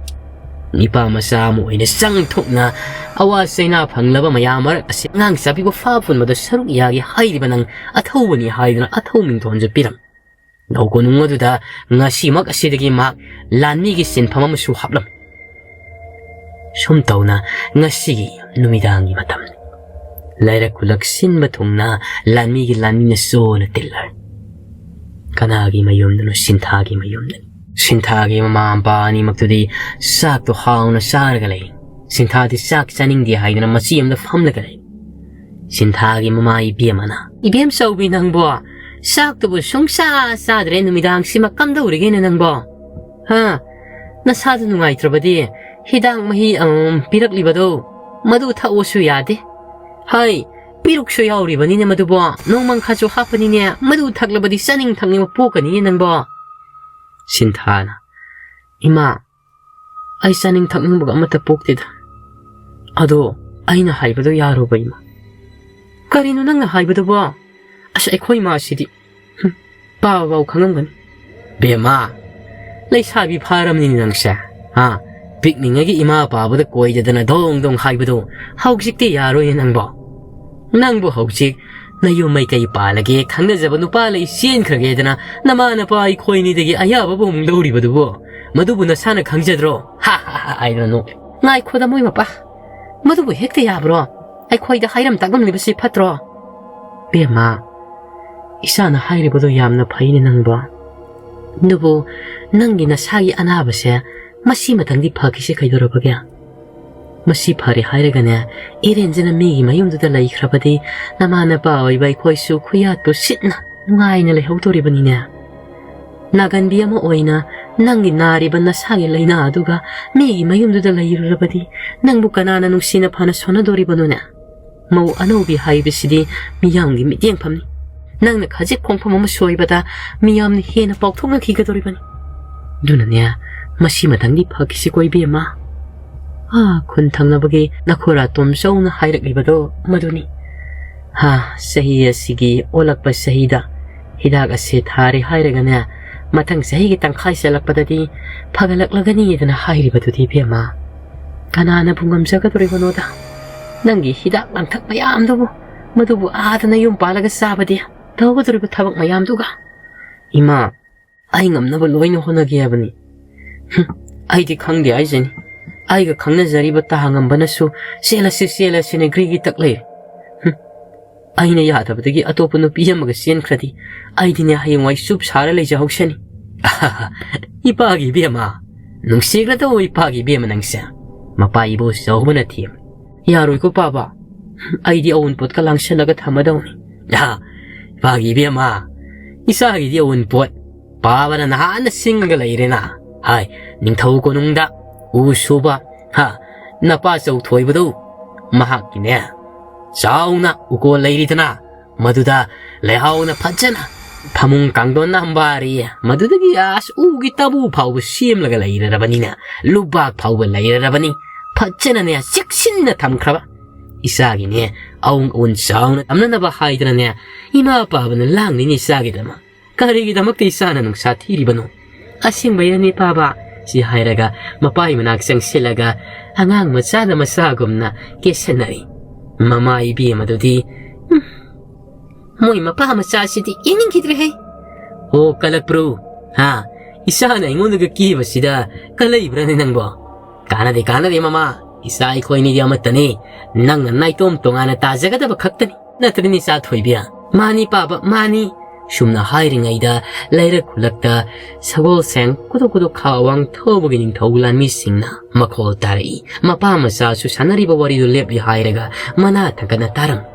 ꯅꯤꯄꯥ ꯃꯆꯥ ꯑꯃ ꯑꯣꯏꯅ ꯆꯪ ꯊꯣꯛꯅ ꯑꯋꯥ ꯆꯩꯅꯥ ꯐꯪꯂꯕ ꯃꯌꯥꯝ ꯃꯔꯛ ꯑꯁꯤ ꯑꯉꯥꯡ ꯆꯥꯕꯤꯕꯨ ꯐꯥ ꯄꯨꯟꯕꯗ ꯁꯔꯨꯛ ꯌꯥꯒꯦ ꯍꯥꯏꯔꯤꯕ ꯅꯪ ꯑꯊꯧꯕꯅꯤ ꯍꯥꯏꯗꯨꯅ ꯑꯊꯧ ꯃꯤꯡꯊꯣꯟꯁꯨ ꯄꯤꯔꯝꯃꯤ꯫ ꯅꯧ ꯀꯣꯅꯨꯡ ꯑꯗꯨꯗ ꯉꯁꯤꯃꯛ ꯑꯁꯤꯗꯒꯤ ꯃꯍꯥꯛ ꯂꯥꯟꯃꯤꯒꯤ ꯁꯤꯟꯐꯝ ꯑꯃꯁꯨ ꯍꯥꯞꯂꯝꯃꯤ꯫ ꯁꯨꯝ ꯇꯧꯅ ꯉꯁꯤꯒꯤ ꯅꯨꯃꯤꯗꯥꯡꯒꯤ ꯃꯇꯝꯅꯤ꯫ ꯂꯩꯔꯛ ꯈꯨꯂꯛ ꯁꯤꯟꯕ ꯊꯨꯡꯅ ꯂꯥꯟꯃꯤꯒꯤ ꯂꯥꯟꯃꯤꯅ ꯆꯣꯅ ꯇꯤꯜꯂꯔ꯫ ꯀꯅꯥꯒꯤ ꯃꯌꯨꯝꯗꯅꯣ? ꯁꯤꯟꯊꯥꯒꯤ ꯃꯌꯨꯝꯗꯅꯤ꯫ ꯁꯤꯟꯊꯥꯒꯤ ꯃꯃꯥ ꯃꯄꯥ ꯑꯅꯤꯃꯛꯇꯨꯗꯤ ꯆꯥꯛꯇꯣ ꯍꯥꯎꯅ ꯆꯥꯔꯒ ꯂꯩ꯫ ꯁꯤꯟꯊꯥꯗꯤ ꯆꯥꯛ ꯆꯥꯅꯤꯡꯗꯦ ꯍꯥꯏꯗꯨꯅ ꯃꯆꯤ ꯑꯃꯗ ꯐꯝꯂꯒ ꯂꯩ꯫ ꯁꯤꯟꯊꯥꯒꯤ ꯃꯃꯥ ꯏꯕꯦꯝꯃꯅ, "ꯏꯕꯦꯝ ꯆꯧꯕꯤ ꯅꯪꯕꯣ, ꯆꯥꯛꯇꯨꯕꯨ ꯁꯨꯡꯆꯥ ꯆꯥꯗ꯭ꯔꯦ, ꯅꯨꯃꯤꯗꯥꯡꯁꯤꯃ ꯀꯝꯗꯧꯔꯤꯒꯦꯅꯦ ꯅꯪꯕꯣ? ꯍꯥ? ꯅꯁꯥꯗꯨ ꯅꯨꯡꯉꯥꯏꯇ꯭ꯔꯕꯗꯤ ꯍꯤꯗꯥꯛ ꯃꯍꯤ ꯑꯃꯃꯝ ꯄꯤꯔꯛꯂꯤꯕꯗꯣ ꯃꯗꯨ ꯊꯛꯎꯁꯨ ꯌꯥꯗꯦ꯫ ꯍꯥꯏ, ꯄꯤꯔꯨꯛꯁꯨ ꯌꯥꯎꯔꯤꯕꯅꯤꯅꯦ ꯃꯗꯨꯕꯣ, ꯅꯣꯡꯃꯪꯈꯥꯁꯨ ꯍꯥꯞꯄꯅꯤꯅꯦ, ꯃꯗꯨ ꯊꯛꯂꯕꯗꯤ ꯆꯥꯅꯤꯡ ꯊꯛꯅꯤꯡꯕ ꯄꯣꯛꯀꯅꯤꯅꯦ ꯅꯪꯕꯣ꯫" ꯁꯤꯟꯊꯥꯅ, "ꯏꯃꯥ, ꯑꯩ ꯆꯥꯅꯤꯡ ꯊꯛꯅꯤꯡꯕꯒ ꯑꯃꯠꯇ ꯄꯣꯛꯇꯦꯗ꯫ ꯑꯗꯣ ꯑꯩꯅ ꯍꯥꯏꯕꯗꯣ ꯌꯥꯔꯨꯕ, ꯏꯃꯥ?" "ꯀꯔꯤꯅꯣ ꯅꯪꯅ ꯍꯥꯏꯕꯗꯨꯕꯣ? ꯑꯁ, ꯑꯩꯈꯣꯏ ꯏꯃꯥꯁꯤꯗꯤ, ꯍꯨꯝ, ꯄꯥꯕꯐꯥꯎ ꯈꯪꯉꯝꯒꯅꯤ꯫" "ꯕꯦꯝꯃ, ꯂꯩꯁꯥꯕꯤ ꯐꯥꯔꯝꯅꯤꯅꯦ ꯅꯪꯁꯦ, ꯍꯥ? ꯄꯤꯛꯂꯤꯉꯩꯒꯤ ꯏꯃꯥ ꯄꯥꯕꯗ ꯀꯣꯏꯗꯗꯅ ꯗꯣꯡ ꯗꯣꯡ ꯍꯥꯏꯕꯗꯣ ꯍꯧꯖꯤꯛꯇꯤ ꯌꯥꯔꯣꯏꯅꯦ ꯅꯪꯕꯣ꯫ ꯅꯪꯕꯨ ꯍꯧꯖꯤꯛ ꯅꯌꯨꯝ ꯃꯩꯀꯩ ꯄꯥꯜꯂꯒꯦ, ꯈꯪꯅꯖꯕ ꯅꯨꯄꯥ ꯂꯩ ꯆꯦꯟꯈ꯭ꯔꯒꯦꯗꯅ ꯅꯃꯥ ꯅꯄꯥ ꯑꯩꯈꯣꯏꯅꯤꯗꯒꯤ ꯑꯌꯥꯕꯕꯨ ꯑꯃꯨꯛ ꯂꯧꯔꯤꯕꯗꯨꯕꯨ, ꯃꯗꯨꯕꯨ ꯅꯁꯥꯅ ꯈꯪꯖꯗ꯭ꯔꯣ?" "ꯍꯥ ꯍꯥ ꯍꯥ ꯍꯥ" ꯍꯥꯏꯗꯅ ꯅꯣꯛꯂꯦ꯫ "ꯉꯥꯏꯈꯣꯗ ꯃꯣꯏ ꯃꯄꯥ, ꯃꯗꯨꯕꯨ ꯍꯦꯛꯇ ꯌꯥꯕ꯭ꯔꯣ? ꯑꯩꯈꯣꯏꯗ ꯍꯥꯏꯔꯝ ꯇꯥꯛꯂꯝꯂꯤꯕꯁꯤ ꯐꯠꯇ꯭ꯔꯣ?" "ꯕꯦꯝꯃ, ꯏꯆꯥꯅ ꯍꯥꯏꯔꯤꯕꯗꯣ ꯌꯥꯝꯅ ꯐꯩꯅꯦ ꯅꯪꯕꯣ꯫ ꯑꯗꯨꯕꯨ ꯅꯪꯒꯤ ꯅꯁꯥꯒꯤ ꯑꯅꯥꯕꯁꯦ ꯃꯁꯤꯃꯇꯪꯗꯤ ꯐꯈꯤꯁꯤ ꯀꯩꯗꯧꯔꯕꯒꯦ? ꯃꯁꯤ ꯐꯔꯦ ꯍꯥꯏꯔꯒꯅꯦ, ꯏꯔꯦꯟꯖꯅ ꯃꯤꯒꯤ ꯃꯌꯨꯝꯗꯨꯗ ꯂꯩꯈ꯭ꯔꯕꯗꯤ ꯅꯃꯥ ꯅꯄꯥ ꯑꯣꯏꯕ ꯑꯩꯈꯣꯏꯁꯨ ꯈꯨꯌꯥꯠꯇꯨ ꯁꯤꯠꯅ ꯅꯨꯡꯉꯥꯏꯅ ꯂꯩꯍꯧꯗꯣꯔꯤꯕꯅꯤꯅꯦ꯫ ꯅꯥꯒꯟꯕꯤ ꯑꯃ ꯑꯣꯏꯅ ꯅꯪꯒꯤ ꯅꯥꯔꯤꯕ ꯅꯁꯥꯒꯤ ꯂꯥꯏꯅꯥ ꯑꯗꯨꯒ ꯃꯤꯒꯤ ꯃꯌꯨꯝꯗꯨꯗ ꯂꯩꯔꯨꯔꯕꯗꯤ ꯅꯪꯕꯨ ꯀꯅꯥꯅ ꯅꯨꯡꯁꯤꯅ ꯐꯅ ꯁꯣꯟꯅꯗꯣꯔꯤꯕꯅꯣꯅꯦ? ꯃꯧ ꯑꯅꯧꯕꯤ ꯍꯥꯏꯕꯁꯤꯗꯤ ꯃꯤꯌꯥꯝꯒꯤ ꯃꯤꯠꯌꯦꯡꯐꯝꯅꯤ꯫ ꯅꯪꯅ ꯈꯖꯤꯛ ꯈꯣꯡꯐꯝ ꯑꯃ ꯁꯣꯏꯕꯗ ꯃꯤꯌꯥꯝꯅ ꯍꯦꯟꯅ ꯄꯥꯎꯊꯣꯛꯅꯈꯤꯒꯗꯧꯔꯤꯕꯅꯤ꯫ ꯑꯗꯨꯅꯅꯦ, ꯃꯁꯤꯃꯇꯪꯗꯤ ꯐꯈꯤꯁꯤꯀꯣ ꯏꯕꯦꯝꯃ꯫ ꯑꯥ, ꯈꯨꯟ ꯊꯪꯅꯕꯒꯤ ꯅꯈꯨꯔꯥ ꯇꯣꯝꯆꯧꯅ ꯍꯥꯏꯔꯛꯂꯤꯕꯗꯣ ꯃꯗꯨꯅꯤ꯫ ꯍꯥ, ꯆꯍꯤ ꯑꯁꯤꯒꯤ ꯑꯣꯜꯂꯛꯄ ꯆꯍꯤꯗ ꯍꯤꯗꯥꯛ ꯑꯁꯦ ꯊꯥꯔꯦ ꯍꯥꯏꯔꯒꯅꯦ, ꯃꯊꯪ ꯆꯍꯤꯒꯤ ꯇꯪꯈꯥꯏ ꯆꯜꯂꯛꯄꯗꯗꯤ ꯐꯒꯠꯂꯛꯂꯒꯅꯤꯗꯅ ꯍꯥꯏꯔꯤꯕꯗꯨꯗꯤ ꯏꯕꯦꯝꯃ꯫ ꯀꯅꯥꯅꯕꯨ ꯉꯝꯖꯒꯗꯧꯔꯤꯕꯅꯣꯗ? ꯅꯪꯒꯤ ꯍꯤꯗꯥꯛ ꯂꯥꯡꯊꯛ ꯃꯌꯥꯝꯗꯨꯕꯨ, ꯃꯗꯨꯕꯨ ꯑꯥꯗꯅ ꯌꯨꯝ ꯄꯥꯜꯂꯒ ꯆꯥꯕꯗꯤ ꯇꯧꯒꯗꯧꯔꯤꯕ ꯊꯕꯛ ꯃꯌꯥꯝꯗꯨꯒ꯫ ꯏꯃꯥ, ꯑꯩ ꯉꯝꯅꯕ ꯂꯣꯏꯅ ꯍꯣꯠꯅꯒꯦ ꯍꯥꯏꯕꯅꯤ꯫ ꯍꯨꯝ, ꯑꯩꯗꯤ ꯈꯪꯗꯦ ꯍꯥꯏꯁꯤꯅꯤ꯫ ꯑꯩꯒ ꯈꯪꯅꯖꯔꯤꯕ ꯇꯥ ꯉꯝꯕꯅꯁꯨ "ꯆꯦꯜꯂꯁꯤ, ꯆꯦꯜꯂꯁꯤꯅ" ꯒ꯭ꯔꯤꯒꯤ ꯇꯛ ꯂꯩꯔꯦ꯫ ꯍꯨꯝ, ꯑꯩꯅ ꯌꯥꯗꯕꯗꯒꯤ ꯑꯇꯣꯞꯄ ꯅꯨꯄꯤ ꯑꯃꯒ ꯆꯦꯟꯈ꯭ꯔꯗꯤ ꯑꯩꯗꯤꯅꯦ ꯍꯌꯦꯡꯋꯥꯏ ꯆꯨꯞ ꯁꯥꯔ ꯂꯩꯖꯍꯧꯁꯅꯤ꯫ ꯏꯄꯥꯒꯤ ꯏꯕꯦꯝꯃ, ꯅꯨꯡꯁꯤꯈ꯭ꯔꯗꯧ ꯏꯄꯥꯒꯤ ꯏꯕꯦꯝꯃ ꯅꯪꯁꯦ꯫ ꯃꯄꯥ ꯏꯕꯣ ꯆꯥꯎꯕꯅ ꯊꯦꯝ꯫ "ꯌꯥꯔꯣꯏꯀꯣ ꯄꯥꯕ, ꯑꯩꯗꯤ ꯑꯋꯨꯟꯄꯣꯠꯀ ꯂꯥꯡꯁꯤꯜꯂꯒ ꯊꯝꯃꯗꯧꯅꯤ꯫ ꯑꯍꯥ, ꯏꯄꯥꯒꯤ ꯏꯕꯦꯝꯃ, ꯏꯆꯥꯒꯤꯗꯤ ꯑꯋꯨꯟꯄꯣꯠ ꯄꯥꯕꯅ ꯅꯍꯥꯟꯅ ꯁꯤꯡꯒ ꯂꯩꯔꯦꯅ꯫ ꯍꯥꯏ, ꯅꯤꯡꯊꯧ ꯀꯣꯅꯨꯡꯗ ꯎ ꯁꯨꯕ, ꯍꯥ, ꯅꯄꯥ ꯆꯧꯊꯣꯏꯕꯗꯨ, ꯃꯍꯥꯛꯀꯤꯅꯦ ꯆꯥꯎꯅ ꯎꯀꯣꯜ ꯂꯩꯔꯤꯗꯅ, ꯃꯗꯨꯗ ꯂꯩꯍꯥꯎꯅ ꯐꯖꯅ ꯐꯃꯨꯡ ꯀꯥꯡꯊꯣꯟꯅ ꯍꯝꯕꯥꯔꯤ꯫ ꯃꯗꯨꯗꯒꯤ ꯑꯁ ꯎꯒꯤ ꯇꯥꯕꯨ ꯐꯥꯎꯕ ꯁꯦꯝꯂꯒ ꯂꯩꯔꯔꯕꯅꯤꯅ, ꯂꯨꯕꯥꯛ ꯐꯥꯎꯕ ꯂꯩꯔꯔꯕꯅꯤ꯫ ꯐꯖꯅꯅꯦ ꯆꯦꯛꯁꯤꯟꯅ ꯊꯝꯈ꯭ꯔꯕ꯫ ꯏꯆꯥꯒꯤꯅꯦ ꯑꯋꯨꯟ ꯑꯋꯨꯟ ꯆꯥꯎꯅ ꯇꯝꯅꯅꯕ ꯍꯥꯏꯗꯅꯅꯦ, ꯏꯃꯥ ꯄꯥꯕꯅ ꯂꯥꯡꯂꯤꯅꯤ ꯏꯆꯥꯒꯤꯗꯃꯛ꯫ ꯀꯔꯤꯒꯤꯗꯃꯛꯇ ꯏꯆꯥꯅ ꯅꯨꯡꯁꯥ ꯊꯤꯔꯤꯕꯅꯣ? ꯑꯁꯦꯡꯕꯩꯔꯅꯤ ꯄꯥꯕ? ꯁꯤ ꯍꯥꯏꯔꯒ ꯃꯄꯥꯒꯤ ꯃꯅꯥꯛ ꯆꯪꯁꯤꯜꯂꯒ ꯑꯉꯥꯡ ꯃꯆꯥꯗ ꯃꯆꯥꯒꯨꯝꯅ ꯀꯦꯁꯟꯅꯔꯤ꯫ ꯃꯃꯥ ꯏꯕꯦꯝ ꯑꯗꯨꯗꯤ, "ꯎꯝ, ꯃꯣꯏ ꯃꯄꯥ ꯃꯆꯥꯁꯤꯗꯤ ꯌꯦꯡꯅꯤꯡꯈꯤꯗ꯭ꯔꯦꯍꯦ!" "ꯑꯣ, ꯀꯂꯛꯄ꯭ꯔꯣ? ꯍꯥ? ꯏꯆꯥꯅ ꯑꯩꯉꯣꯟꯗꯒ ꯀꯤꯕꯁꯤꯗ ꯀꯂꯛꯏꯕ꯭ꯔꯅꯦ ꯅꯪꯕꯣ?" "ꯀꯥꯟꯅꯗꯦ, ꯀꯥꯟꯅꯗꯦ ꯃꯃꯥ, ꯏꯆꯥ ꯑꯩꯈꯣꯏꯅꯤꯗꯤ ꯑꯃꯠꯇꯅꯤ꯫ ꯅꯪꯅ ꯅꯥꯏꯇꯣꯝ ꯇꯣꯉꯥꯟꯅ ꯇꯥꯖꯒꯗꯕ ꯈꯛꯇꯅꯤ꯫ ꯅꯠꯇ꯭ꯔꯅꯤ ꯏꯆꯥ ꯊꯣꯏꯕꯤ?" "ꯃꯥꯅꯤ ꯄꯥꯕ, ꯃꯥꯅꯤ"꯫ ꯁꯨꯝꯅ ꯍꯥꯏꯔꯤꯉꯩꯗ ꯂꯩꯔꯛ ꯈꯨꯂꯛꯇ ꯁꯒꯣꯜꯁꯦꯡ ꯀꯨꯗꯨꯛ ꯀꯨꯗꯨꯛ ꯈꯥ ꯋꯥꯡ ꯊꯧꯕꯒꯤ ꯅꯤꯡꯊꯧ ꯂꯥꯟꯃꯤꯁꯤꯡꯅ ꯃꯈꯣꯜ ꯇꯥꯔꯛꯏ꯫ ꯃꯄꯥ ꯃꯆꯥꯁꯨ ꯁꯥꯟꯅꯔꯤꯕ ꯋꯥꯔꯤꯗꯨ ꯂꯦꯞꯂꯤ ꯍꯥꯏꯔꯒ ꯃꯅꯥ ꯊꯥꯡꯒꯠꯅ ꯇꯥꯔꯝꯃꯤ꯫